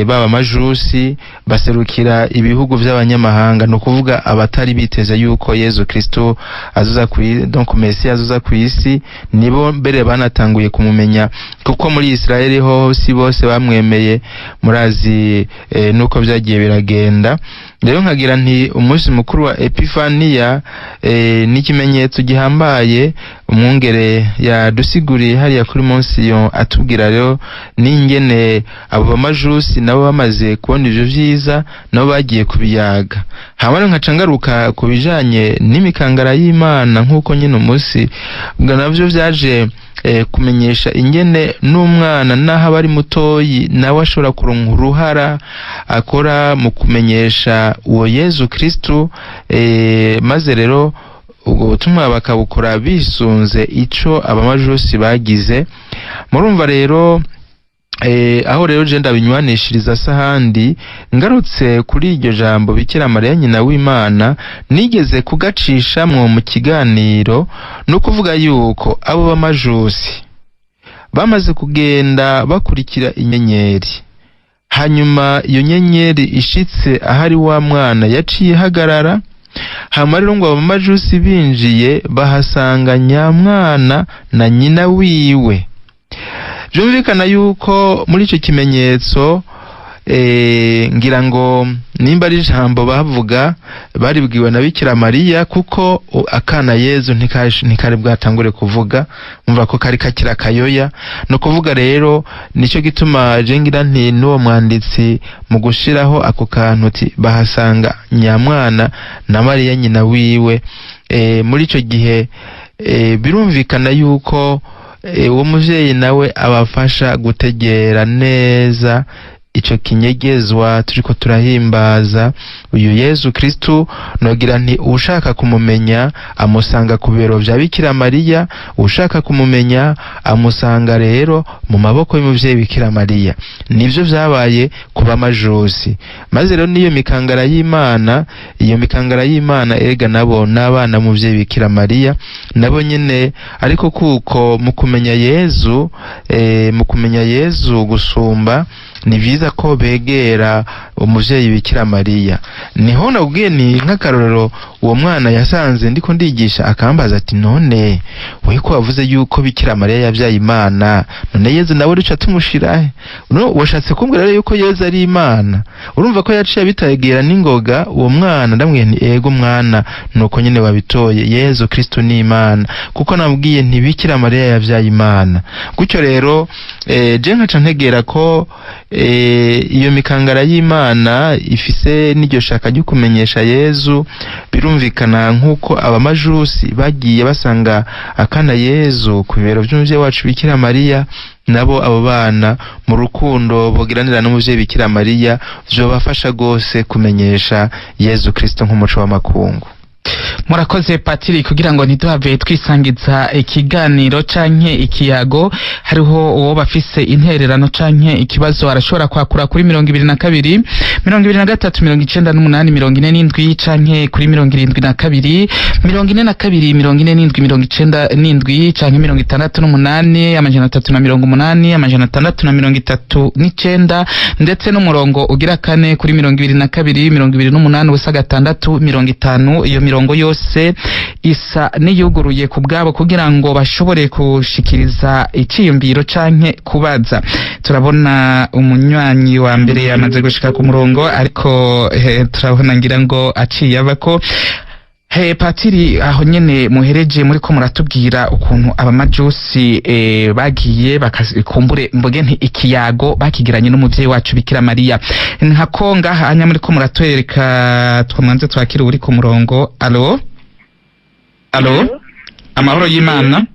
baba majusi baserukira ibihugu by'abanyamahanga, ni ukuvuga abatari biteze yuko Yezu Kristu azoza ku, donc Mesiya azoza ku isi, nibo mbere banatanguye kumumenya, kuko muri Israeli ho si bose bamwemeye, murazi nuko byagiye biragenda. Rero nkagira nti umunsi mukuru wa Epifania n'ikimenyetso gihambaye umwungere yadusiguriye hariya kuri munsi yo atubwira rero n'ingene abo bamajusi nabo bamaze kubona ivyo vyiza nabo bagiye kubiyaga. Hama rero nkaca ngaruka ku bijanye n'imikangara y'Imana, nk'uko nyine umunsi ubwo navyo vyaje kumenyesha ingene n'umwana naho aba ari mutoyi nawe ashobora kuronka uruhara akora mu kumenyesha uwo Yezu Kristu, maze rero ubwo butumwa bakabukora bisunze ico abamajusi bagize. Murumva rero aho rero je ndabinywanishiriza sahandi ngarutse kuri iryo jambo Bikira Mariya nyina w'Imana nigeze kugacishamwo mu kiganiro, no kuvuga yuko abo bamajusi bamaze kugenda bakurikira inyenyeri, hanyuma iyo nyenyeri ishitse ahari wa mwana yaciye ihagarara. Hama rero ngo abamajusi binjiye bahasanga nyamwana na nyina wiwe. Byumvikana yuko muri icyo kimenyetso, ngira ngo nimba ari ijambo bavuga baribwiwe na Bikira Mariya, kuko akana Yezu ntikari bwatangure kuvuga, umva ko kari kakiri akayoya. No kuvuga rero nicyo gituma je ngira nti n'uwo mwanditsi mu gushiraho ako kantu uti bahasanga nyamwana na Mariya nyina wiwe. Muri ico gihe birumvikana yuko uwo muvyeyi nawe abafasha gutegera neza ico kinyegezwa turiko turahimbaza uyu Yezu Kristu. Nogira nti ushaka kumumenya amusanga ku bibero vya Bikira Mariya, ushaka kumumenya amusanga rero mu maboko y'umuvyeyi Bikira Mariya. Nivyo vyabaye ku bamajusi. Maze rero n'iyo mikangara y'Imana, iyo mikangara y'Imana erega nabo n'abana muvyeyi Bikira Mariya nabo nyene, ariko kuko mu kumenya Yezu, mu kumenya Yezu gusumba ni vyiza ko begera umuvyeyi Bikira Mariya. Niho nabwiye ni nk'akarorero, uwo mwana yasanze ndiko ndigisha akambaza ati none we ko wavuze yuko Bikira Mariya yavyaye Imana, none Yezu nawe duca tumushirahe? No washatse kumbwira rero yuko Yezu ari Imana? Urumva ko yaciye abitegera n'ingoga uwo mwana. Ndamubwiye nti ego mwana, nuko nyene wabitoye, Yezu Kristo ni Imana, kuko nabwiye nti Bikira Mariya yavyaye Imana. Gutyo rero je nkaca ntegera ko iyo mikangara y'Imana ifise n'iryo shaka ryo kumenyesha Yezu. Birumvikana nk'uko abamajusi bagiye basanga akana Yezu ku bibero vy'umuvyeyi wacu Bikira Mariya, nabo abo bana mu rukundo bogiranira n'umuvyeyi Bikira Mariya vyobafasha gose kumenyesha Yezu Kristo nk'umuco w'amakungu. Murakoze Patiri, kugira ngo ntiduhave twisangiza ikiganiro canke ikiyago, hariho uwo bafise intererano canke ikibazo arashobora kwakura kuri 22 23 98 47 canke kuri 72 42 47 97 canke 68 380 639, ndetse n'umurongo ugira kane kuri 22 28 0 6 50. Iyo mirongo yose isa niyuguruye ku bwabo kugira ngo bashobore kushikiriza iciyumviro canke kubaza. Turabona umunywanyi wa mbere yamaze gushika ku murongo, ariko turabona ngira ngo aciye abako. He Patiri, aho nyene muhereje muri ko muratubwira ukuntu abamajusi bagiye bakakumbure mbuge nti ikiyago bakigiranye n'umuvyeyi wacu Bikira Mariya. Nkako ngaha anya muri ko muratwereka, twamwanze twakira uri ku murongo. Allo, allo, amahoro y'Imana.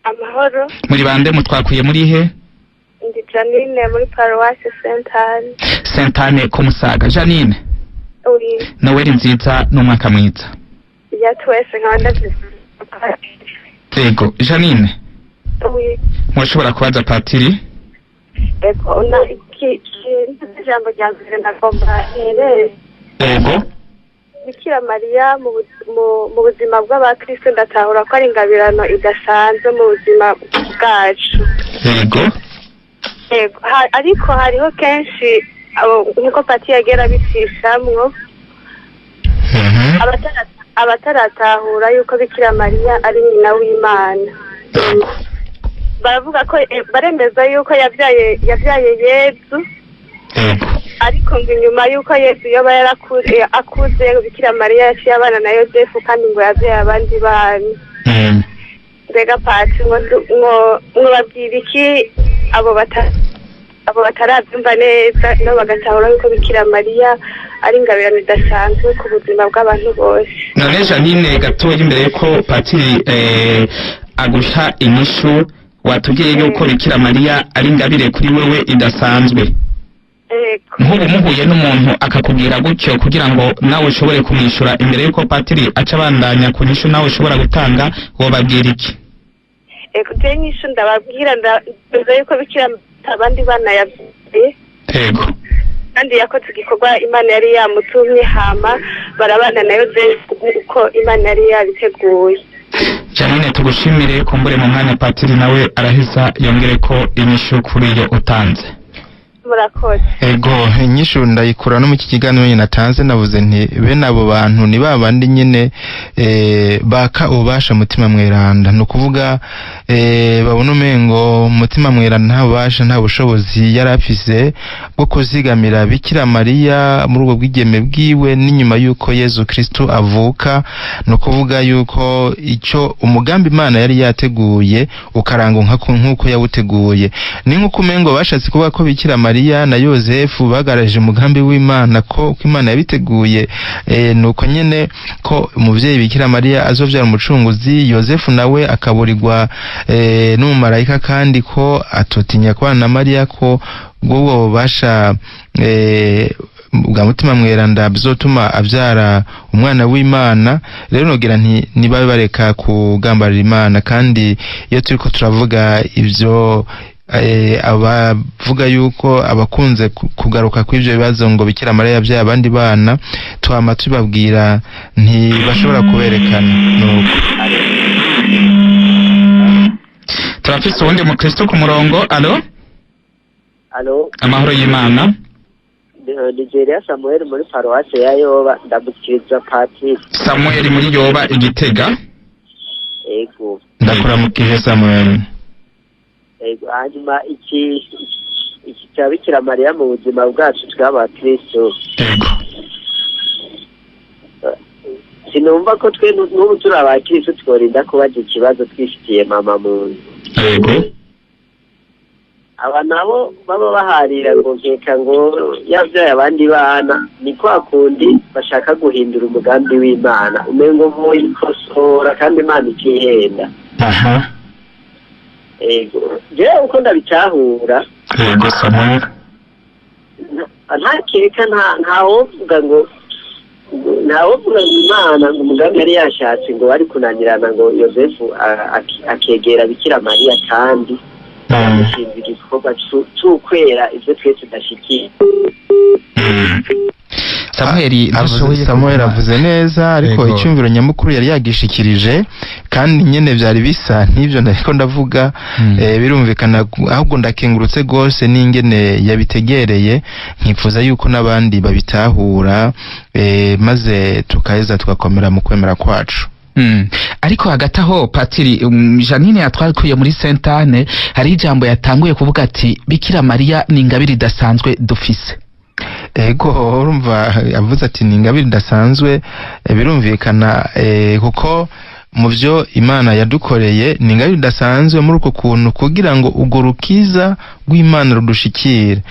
Amahoro. Muri bande, mutwakuye muri he? Ndi Janine muri paruwasi Sentane. Sentane ku Musaga. Janine, Uri. Noel nziza n'umwaka mwiza. Ya twese, nkaba ndazize. Yego Janine, Uri. murashobora kubaza Patiri. Ego, na iki ijambo rya mbere nagomba nterere. Yego. Bikira Mariya mu buzima bw'abakristo ndatahura ko ari ingabirano idasanzwe mu buzima bwacu. Yego. Ego, ariko hariho kenshi nkuko Pati yagera bicishamwo abataratahura yuko Bikira Mariya ari nyina w'Imana. Baravuga ko baremeza yuko yabyaye Yezu. Yego. Ariko ngo inyuma yuko Yezu yoba yarakuze akuze, Bikira Mariya yaciye abana na Yosefu kandi ngo yabyaye abandi bana. Mbega Pati, ngo mwobabwira iki abo batarabyumva neza no bagatahura yuko Bikira Mariya ari ingabirano idasanzwe ku buzima bw'abantu bose? None Janine, gatoya imbere yuko Patiri aguha inyishu, watubwiye yuko Bikira Mariya ari ingabire kuri wewe idasanzwe. Ego. Nk'ubu muhuye n'umuntu akakubwira gutyo, kugira ngo nawe ushobore kumwishyura imbere yuko Patiri aca abandanya ku nyishu nawe ushobora gutanga, wobabwira iki? Ego, je nyishu ndababwira, ndemeza yuko Bikira Mariya abandi bana yabyaye Yego. kandi yakoze igikorwa Imana yari yamutumye, hama barabana na Yosefu uko Imana yari yabiteguye. Janine, tugushimire. Kumbure mu mwanya Patiri nawe araheza yongere ko inyishu kuri iyo utanze. Murakoze. Ego, inyishu ndayikura no mu iki kiganiro nyine natanze. Navuze nti bene abo bantu ni ba bandi nyine baka ububasha Mutima Mweranda. Ni ukuvuga babona umengo Mutima Mweranda nta bubasha, nta bushobozi yari afise bwo kuzigamira Bikira Mariya muri ubwo bwigeme bwiwe n'inyuma y'uko Yezu Kristu avuka. Ni ukuvuga yuko icyo umugambi Imana yari yateguye ukarangwa nk'uko yawuteguye. Ni nk'uko umengo bashatse kuvuga ko Bikira Mariya na Yozefu bagaraje umugambi w'Imana, ko uko Imana yabiteguye, nuko nyene ko umuvyeyi Bikira Mariya azovyara umucunguzi, Yozefu nawe akaburirwa n'umumarayika, kandi ko atotinya kubana na Mariya, ko bw'ubwo bubasha bwa Mutima Mweranda bizotuma abyara umwana w'Imana. Rero nogira nti nibabe bareka kugambarira Imana. Kandi iyo turiko turavuga ivyo, abavuga yuko abakunze kugaruka kw'ivyo bibazo ngo Bikira Mariya yabyaye abandi bana, twama tubabwira ntibashobora kuberekana. Nuko Turafise uwundi mukristo ku murongo. Alo? Alo. Amahoro y'Imana. Nigeria, Samuel muri paruwasi ya Yoba, ndamukiriza patiri. Samuel muri Yoba Igitega. Ego. Ndakuramukije, Samuel. Ego, hanyuma iki cya Bikira Mariya mu buzima bwacu tw'abakristo. Ego. Sinumva ko twe n'ubu turi abakristo tworinda kubaza ikibazo twifitiye mama mu nzu. Ego. Aba nabo baba baharira ngo nkeka ngo yabyaye abandi bana, ni kwa kundi bashaka guhindura umugambi w'Imana, umengo boyikosora kandi Imana ikihenda. Ego, jewe uko ndabitahura, Ego, Samuel. Ntakeka ntawovuga ngo Imana ngo umugambi yari yashatse ngo wari kunanirana ngo Yosefu akegera Bikira Mariya kandi yamushinze igikorwa c'ukwera ivyo twe tudashikiye. Samuel ntashoboye. Samuel avuze neza, ariko Yego. icyumviro nyamukuru yari yagishikirije, kandi nyene byari bisa n'ibyo nariko ndavuga. Birumvikana, ahubwo ndakengurutse rwose n'ingene yabitegereye, nkifuza yuko n'abandi babitahura, maze tukaheza tugakomera mu kwemera kwacu. Ariko hagati aho, patiri, Janine yatwakuye muri Sentane, hari ijambo yatanguye kuvuga ati Bikira Mariya ni ingabire idasanzwe dufise. Ego, urumva avuze ati ni ingabire idasanzwe, birumvikana, kuko mu byo Imana yadukoreye ni ingabire idasanzwe muri uko kuntu, kugira ngo urwo rukiza rw'Imana rudushikire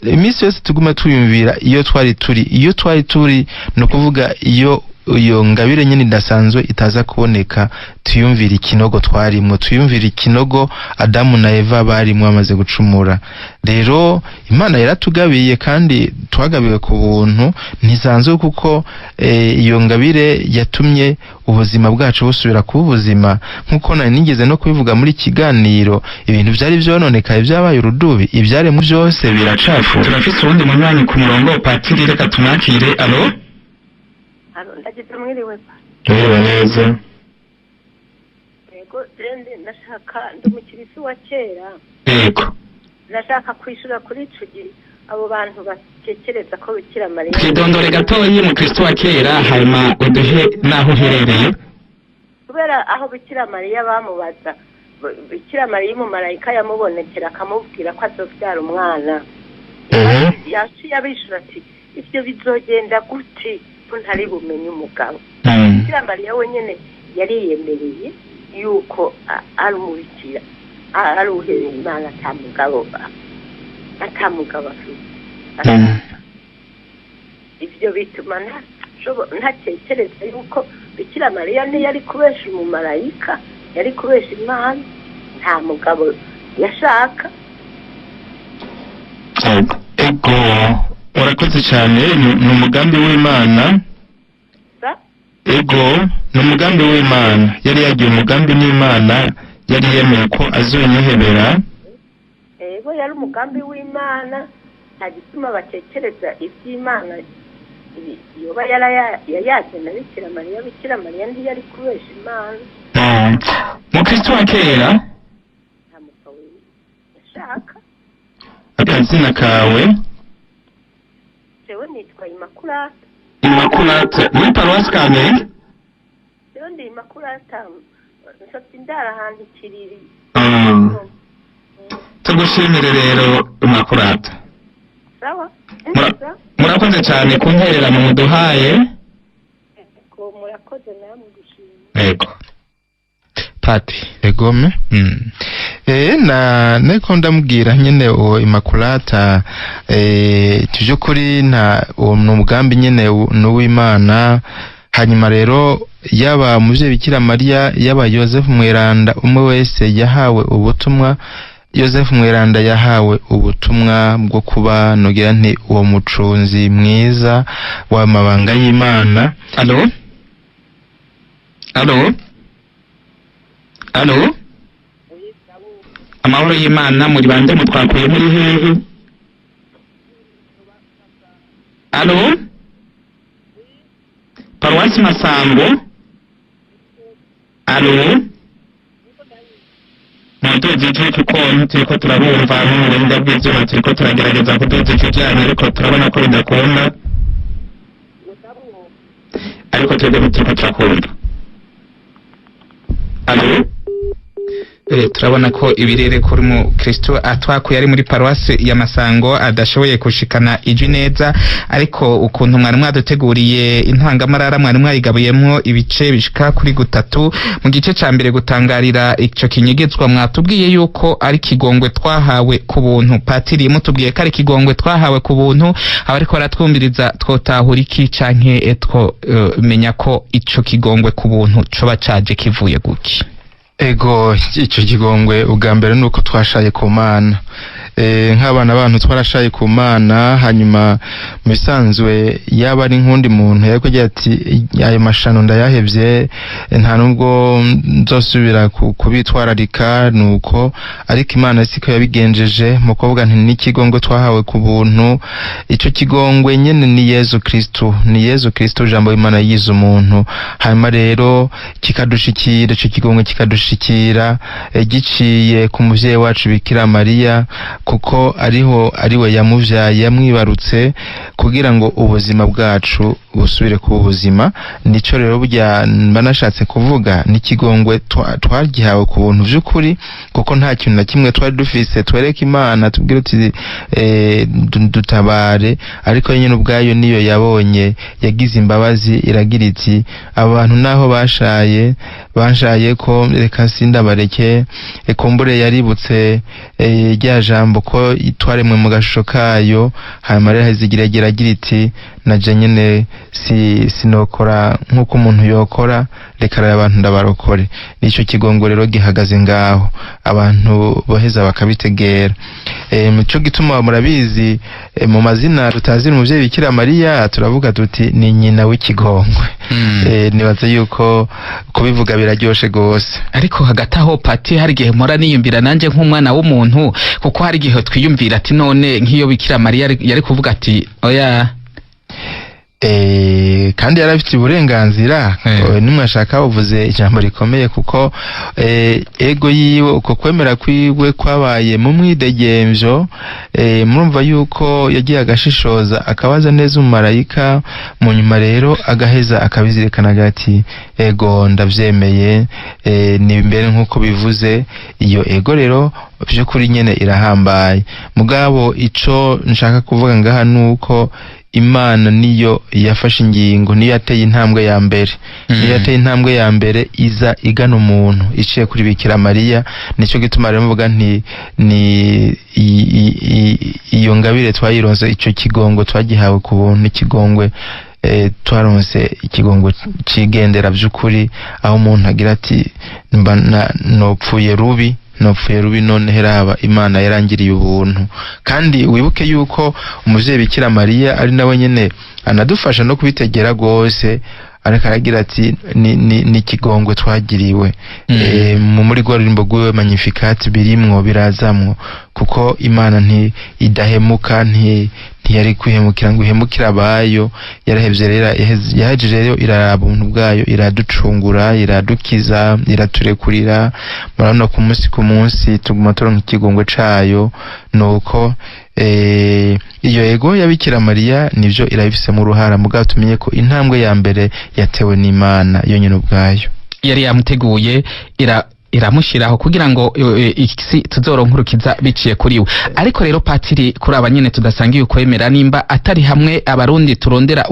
iminsi yose, tugume tuyumvira iyo twari turi, iyo twari turi. Ni ukuvuga iyo iyo ngabire nyine idasanzwe itaza kuboneka, tuyumvira ikinogo twarimwo, tuyumvira ikinogo Adamu na Eva barimwo bamaze gucumura. Rero Imana yaratugabiye, kandi twagabiwe ku buntu, ntisanzwe, kuko iyo ngabire yatumye ubuzima bwacu busubira kuba ubuzima, nk'uko nari nigeze no kubivuga muri kiganiro. Ibintu byari byononekaye, byabaye urudubi, ibyaremwe byose biracafuye. Turafise uwundi munywanyi ku murongo, patiri, reka tumwakire. Alo? Alo, ndagize mwiriwe. Mwiriwe neza. Yego, rende ndashaka, ndi umukirisi wa kera. Yego. Ndashaka kwishura kuri ico gihe abo bantu batekereza ko Bikira Mariya Twidondore gatoyi, mukristo wa kera, hanyuma uduhe n'aho uherereye. Kubera aho Bikira Mariya bamubaza, Bikira Mariya umumarayika yamubonekera akamubwira ko azobyara umwana, yaciye abishura ati ivyo bizogenda gute ko ntari bumenye umugabo? Bikira Mariya wenyene yariyemereye yuko ari umubikira, ari uhereye Imana, ata mugabo afite. Ivyo bituma ntatekereza yuko Bikira Mariya ntiyari kubesha umumarayika, yari kubesha Imana. Nta mugabo yashaka. Ego, urakoze cyane. Ni umugambi w'Imana. Sa? Ego, ni umugambi w'Imana, yari yagiye umugambi n'Imana yari yemeye ko azonyihebera. Ego, yari umugambi w'Imana. Nta gituma batekereza iby'Imana yoba yayazana Bikira Mariya. Bikira Mariya ntiyari kubesha Imana. Mukristo wa kera. Nta mugabo yashaka. Akazina kawe? Jewe nitwa Imakulata. Imakulata muri paruwasi Kamenge? Jewe ndi Imakulata, nsabye indaro ahantu Ikiriri. Tugushimire rero Imakulata. Sawa. Murakoze cyane ku ntererano muduhaye. Yego, murakoze namwe gushima. Yego Pati. Egome. Na neko ndamubwira nyene uwo Immaculata, tuvyukuri nta uwo ni umugambi nyene n'uw'Imana. Hanyuma rero yaba umuvyeyi Bikira Mariya, yaba Yosefu Mweranda, umwe wese yahawe ubutumwa. Yosefu Mweranda yahawe ubutumwa bwo kuba nogira nti uwo mucunzi mwiza w'amabanga y'Imana. Alo, alo, alo. Amahoro y'Imana, muri bande, mutwakuye muri hehe? Alo, paruwasi Masango. Alo, muduze ijwi kuko turiko turabumva nk'ubuhinga bw'ivyuma, turiko turagerageza kuduza ijwi ryanyu ariko turabona ko bidakunda, ariko twebwe ntituriko turakumva. Alo. Turabona ko ibirere kuri mu Kristo atwakuye ari muri paruwasi ya Masango adashoboye gushikana ijwi neza, ariko ukuntu mwari mwaduteguriye intangamarara mwari mwayigabuyemwo ibice bishika kuri gutatu. Mu gice ca mbere gutangarira ico kinyegezwa, mwatubwiye yuko ari kigongwe twahawe ku buntu. Patiri, mutubwiye ko ari kigongwe twahawe ku buntu, abariko baratwumviriza twotahura iki canke twomenya ko ico kigongwe ku buntu coba caje kivuye guki? Ego, ico kigongwe ubwa mbere nuko twashaye ku Mana. Nk'abana bantu twarashaye ku Mana. Hanyuma mu bisanzwe yaba ari nkundi muntu yariko agira ati ayo mashano ndayahevye, nta nubwo nzosubira kubitwararika nuko, ariko Imana siko yabigenjeje. Mukobwa nti n'ikigongwe twahawe ku buntu, ico kigongwe nyene ni Yezu Kristo, ni Yezu Kristo jambo Imana yize umuntu. Hanyuma rero kikadushikira, ico kigongwe kikadushikira giciye ku muvyeyi wacu Bikira Mariya, kuko ariho ariwe yamuvyaye yamwibarutse kugira ngo ubuzima bwacu busubire kuba ubuzima. Nico rero burya mba nashatse kuvuga, n'ikigongwe twagihawe ku buntu vy'ukuri, kuko nta kintu na kimwe twari dufise twereka Imana tubwire uti dutabare, ariko nyene ubwayo niyo yabonye, yagize imbabazi iragira iti abantu naho bashaye banshaye ko reka sindabareke. Kumbure yaributse rya jambo ko twaremwe mu gashusho kayo. Hanyuma rero hazigira agira iti naje nyene sinokora nk'uko umuntu yokora, reka rero abantu ndabarokore. Nico kigongo rero gihagaze ngaho, abantu boheza bakabitegera. Muco gituma murabizi, mu mazina tutazira umuvyeyi Bikira Mariya turavuga tuti ni nyina w'ikigongwe. Nibaza yuko kubivuga biraryoshe gose. Ariko hagati aho Pati, hari igihe mpora niyumvira nanje nk'umwana w'umuntu, kuko hari igihe twiyumvira ati none nk'iyo Bikira Mariya yari kuvuga ati oya. Kandi yarafite uburenganzira. Nimwashaka uvuze ijambo rikomeye, kuko ego yiwe uko kwemera kwiwe kwabaye mu mwidegemvyo. Murumva yuko yagiye agashishoza akabaza neza umumarayika, mu nyuma rero agaheza akabizirikana ati ego ndavyemeye, ni mbere nkuko bivuze. Iyo ego rero vy'ukuri nyene irahambaye. Mugabo ico nshaka kuvuga ngaha nuko Imana niyo yafashe ingingo, niyo yateye intambwe ya mbere. Niyo yateye intambwe ya mbere iza igana umuntu iciye kuri Bikira Mariya. Nico gituma rero mvuga nti ni iyo ngabire twayironse, ico kigongo twagihawe ku buntu, ikigongwe twaronse ikigongo cigendera vy'ukuri, aho umuntu agira ati mba nopfuye rubi, nopfuye rubi, none heraba Imana yarangiriye ubuntu. Kandi wibuke yuko umuvyeyi Bikira Mariya ari nawe nyene anadufasha no kubitegera gose, ariko aragira ati ni kigongwe twagiriwe. Muri rwa rurimbo rwiwe Magnificat birimwo birazamwo, kuko Imana nti idahemuka, Ntiyari kwihemukira ngo ihemukire abayo. Yarahevye rero, yahejeje rero iraraba ubuntu bwayo, iraducungura, iradukiza, iraturekurira. Murabona ku munsi ku munsi tuguma turonka ikigongwe cayo. Nuko iyo ego ya Bikira Mariya nivyo irabifisemo uruhara, mugabo tumenye ko intambwe ya mbere yatewe n'Imana yonyine ubwayo. Yari yamuteguye, iramushyiraho kugira ngo isi tuzoronkurukiza biciye kuri we. Ariko rero patiri, kuri aba nyene tudasangiye ukwemera, nimba atari hamwe abarundi turondera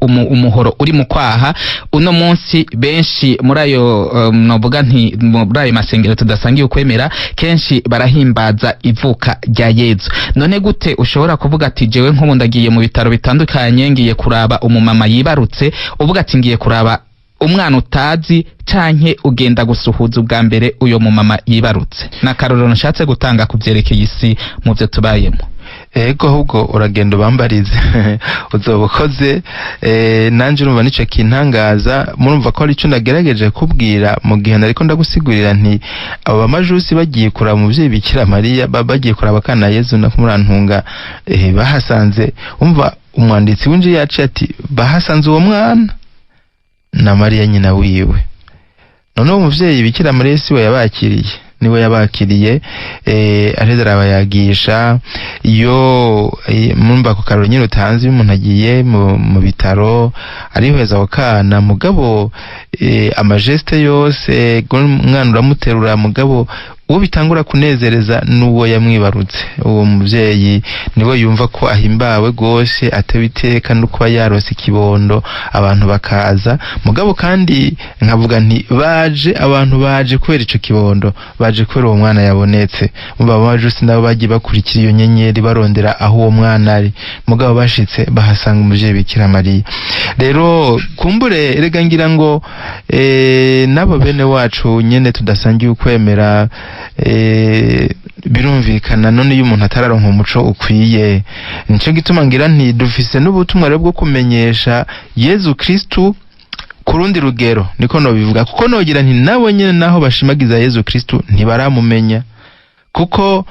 umuhoro uri mu kwaha, uno munsi benshi muri ayo novuga nti muri ayo masengero tudasangiye ukwemera, kenshi barahimbaza ivuka rya Yezu. None gute ushobora kuvuga ati jewe nk'ubu ndagiye mu bitaro bitandukanye, ngiye kuraba umumama yibarutse, uvuga ati ngiye kuraba umwana utazi, canke ugenda gusuhuza ubwa mbere uyo mumama yibarutse? N'akarorero nshatse gutanga ku vyerekeye isi mu vyo tubayemo. Ego, ahubwo uragenda ubambarize, uzoba ukoze. Nanje urumva nico kintangaza. Murumva ko arico nagerageje kubwira mu gihe nariko ndagusigurira nti abo bamajusi bagiye kuraba umuvyeyi Bikira Mariya, bagiye kuraba akana Yezu na kumurantunga, bahasanze, umva umwanditsi w'injili yaciye ati bahasanze uwo mwana na Mariya nyina wiwe. Noneho umuvyeyi Bikira Mariya siwe yabakiriye, niwe yabakiriye, areza arabayagisha. Iyo murumva ako karoro nyine utanze, iyo umuntu agiye mu bitaro arihweza ako kana, mugabo amageste yose, umwana uramuterura, mugabo uwo bitangura kunezereza n'uwo yamwibarutse. Uwo muvyeyi niwe yumva ko ahimbawe gose, atewe iteka no kuba yarose ikibondo, abantu bakaza. Mugabo kandi nkavuga nti baje, abantu baje kubera ico kibondo, baje kubera uwo mwana yabonetse. Mugabo abajusi nabo bagiye bakurikira iyo nyenyeri barondera aho uwo mwana ari, mugabo bashitse bahasanga umuvyeyi Bikira Mariya. Rero kumbure erega ngira ngo nabo bene wacu nyene tudasangiye ukwemera, birumvikana. None iyo umuntu atararonka umuco ukwiye, nico gituma ngira nti dufise n'ubutumwa rero bwo kumenyesha Yezu Kristu ku rundi rugero, niko nobivuga, kuko nogira nti nabo nyene naho bashimagiza Yezu Kristu ntibaramumenya, kuko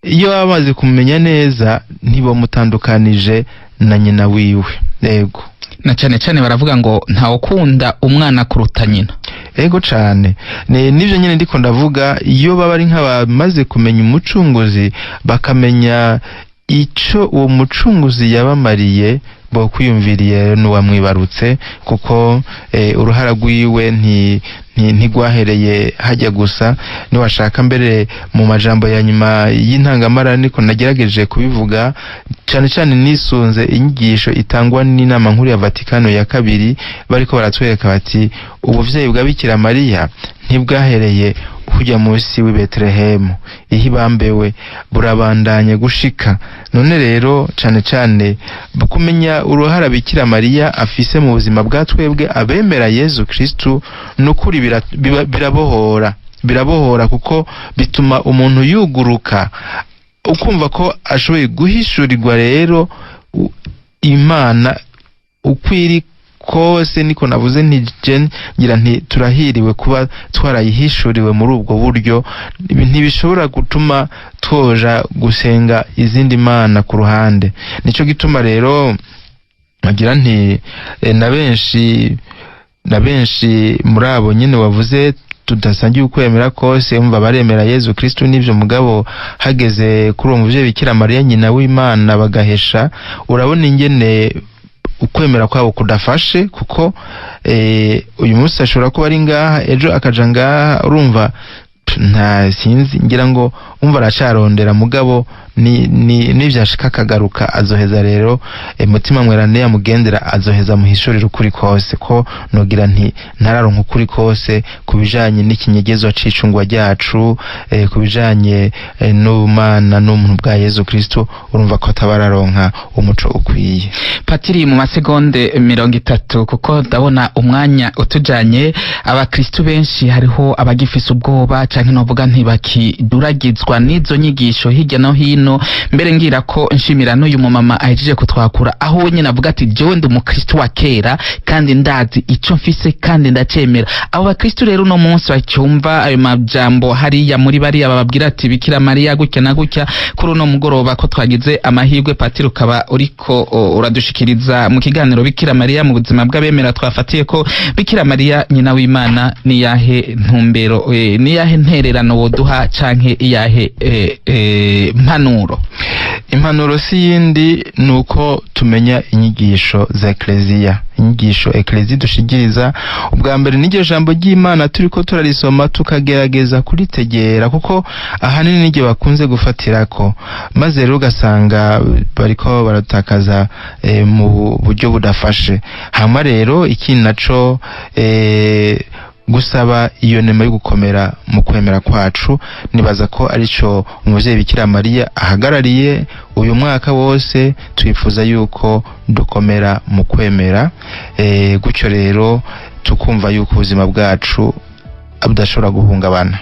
iyo baba bamaze kumumenya neza ntibamutandukanije na nyina wiwe. Yego. Na cane cane baravuga ngo ntawukunda umwana kuruta nyina. Ego cane, nivyo nyene ndiko ndavuga. Iyo baba ari nk'abamaze kumenya umucunguzi, bakamenya ico uwo mucunguzi yabamariye, bokwiyumviriye n'uwamwibarutse, kuko uruhara rwiwe ntigwahereye hajya gusa. Niwashaka mbere mu majambo ya nyuma y'intangamara niko nagerageje kubivuga, cane cane nisunze inyigisho itangwa n'inama nkuru ya Vatikano ya kabiri, bariko baratwereka bati ubuvyeyi bwa Bikira Mariya ntibwahereye kujya munsi w'i Betelehemu ihibambewe, burabandanye gushika none. Rero cane cane kumenya uruhara Bikira Mariya afise mu buzima bwa twebwe abemera Yezu Kristu, nukuri birabohora, birabohora, kuko bituma umuntu yuguruka, ukumva ko ashoboye guhishurirwa rero Imana ukwiri kose. Niko navuze nti je ngira nti turahiriwe kuba twarayihishuriwe muri ubwo buryo. Ntibishobora gutuma twoja gusenga izindi mana ku ruhande. Nico gituma rero ngira nti na benshi muri abo nyene wavuze tudasangiye ukwemera kose, umva baremera Yezu Kristu n'ivyo, mugabo hageze kuri uwo muvyeyi Bikira Mariya nyina w'Imana bagahesha. Urabona ingene ukwemera kwabo kudafashe, kuko uyu munsi ashobora kuba ari ngaha, ejo akaja ngaha. Urumva nta sinzi, ngira ngo umva aracarondera, mugabo nivyashika akagaruka azoheza rero mutima mwerane yamugendera, azoheza muhishurira ukuri kose. Ko nogira nti ntararonka ukuri kose ku bijanye n'ikinyegezo c'icungwa ryacu, ku bijanye n'ubumana n'umuntu bwa Yezu Kristo, urumva ko atabararonka umuco ukwiye. Patiri, mu masegonde 30, kuko ndabona umwanya utujanye, abakristu benshi hariho abagifise ubwoba canke novuga ntibakiduragizwa n'izo nyigisho hirya no hino. hano. Mbere ngira ko nshimira n'uyu mumama ahejeje kutwakura, aho we nyine avuga ati jewe ndi umukristo wa kera kandi ndazi ico mfise kandi ndacemera. Abo bakristo rero uno munsi bacyumva ayo majambo hariya muri bariya bababwira ati Bikira Mariya gutya na gutya, kuri uno mugoroba ko twagize amahirwe, patiri, ukaba uriko uradushikiriza mu kiganiro Bikira Mariya mu buzima bw'abemera, twafatiye ko Bikira Mariya nyina w'Imana, niyahe ntumbero, niyahe ntererano woduha canke iyahe mpanuro? Impanuro si yindi, ni uko tumenya inyigisho za Ekleziya, inyigisho Ekleziya dushikiriza. Ubwa mbere n'iryo jambo ry'Imana turiko turarisoma, tukagerageza kuritegera, kuko ahanini niryo bakunze gufatirako, maze rero ugasanga bariko baratakaza mu buryo budafashe. Hama rero ikindi naco, gusaba iyo nema yo gukomera mu kwemera kwacu. Nibaza ko arico umuvyeyi Bikira Mariya ahagarariye uyu mwaka wose. Twifuza yuko dukomera mu kwemera, gutyo rero tukumva yuko ubuzima bwacu budashobora guhungabana.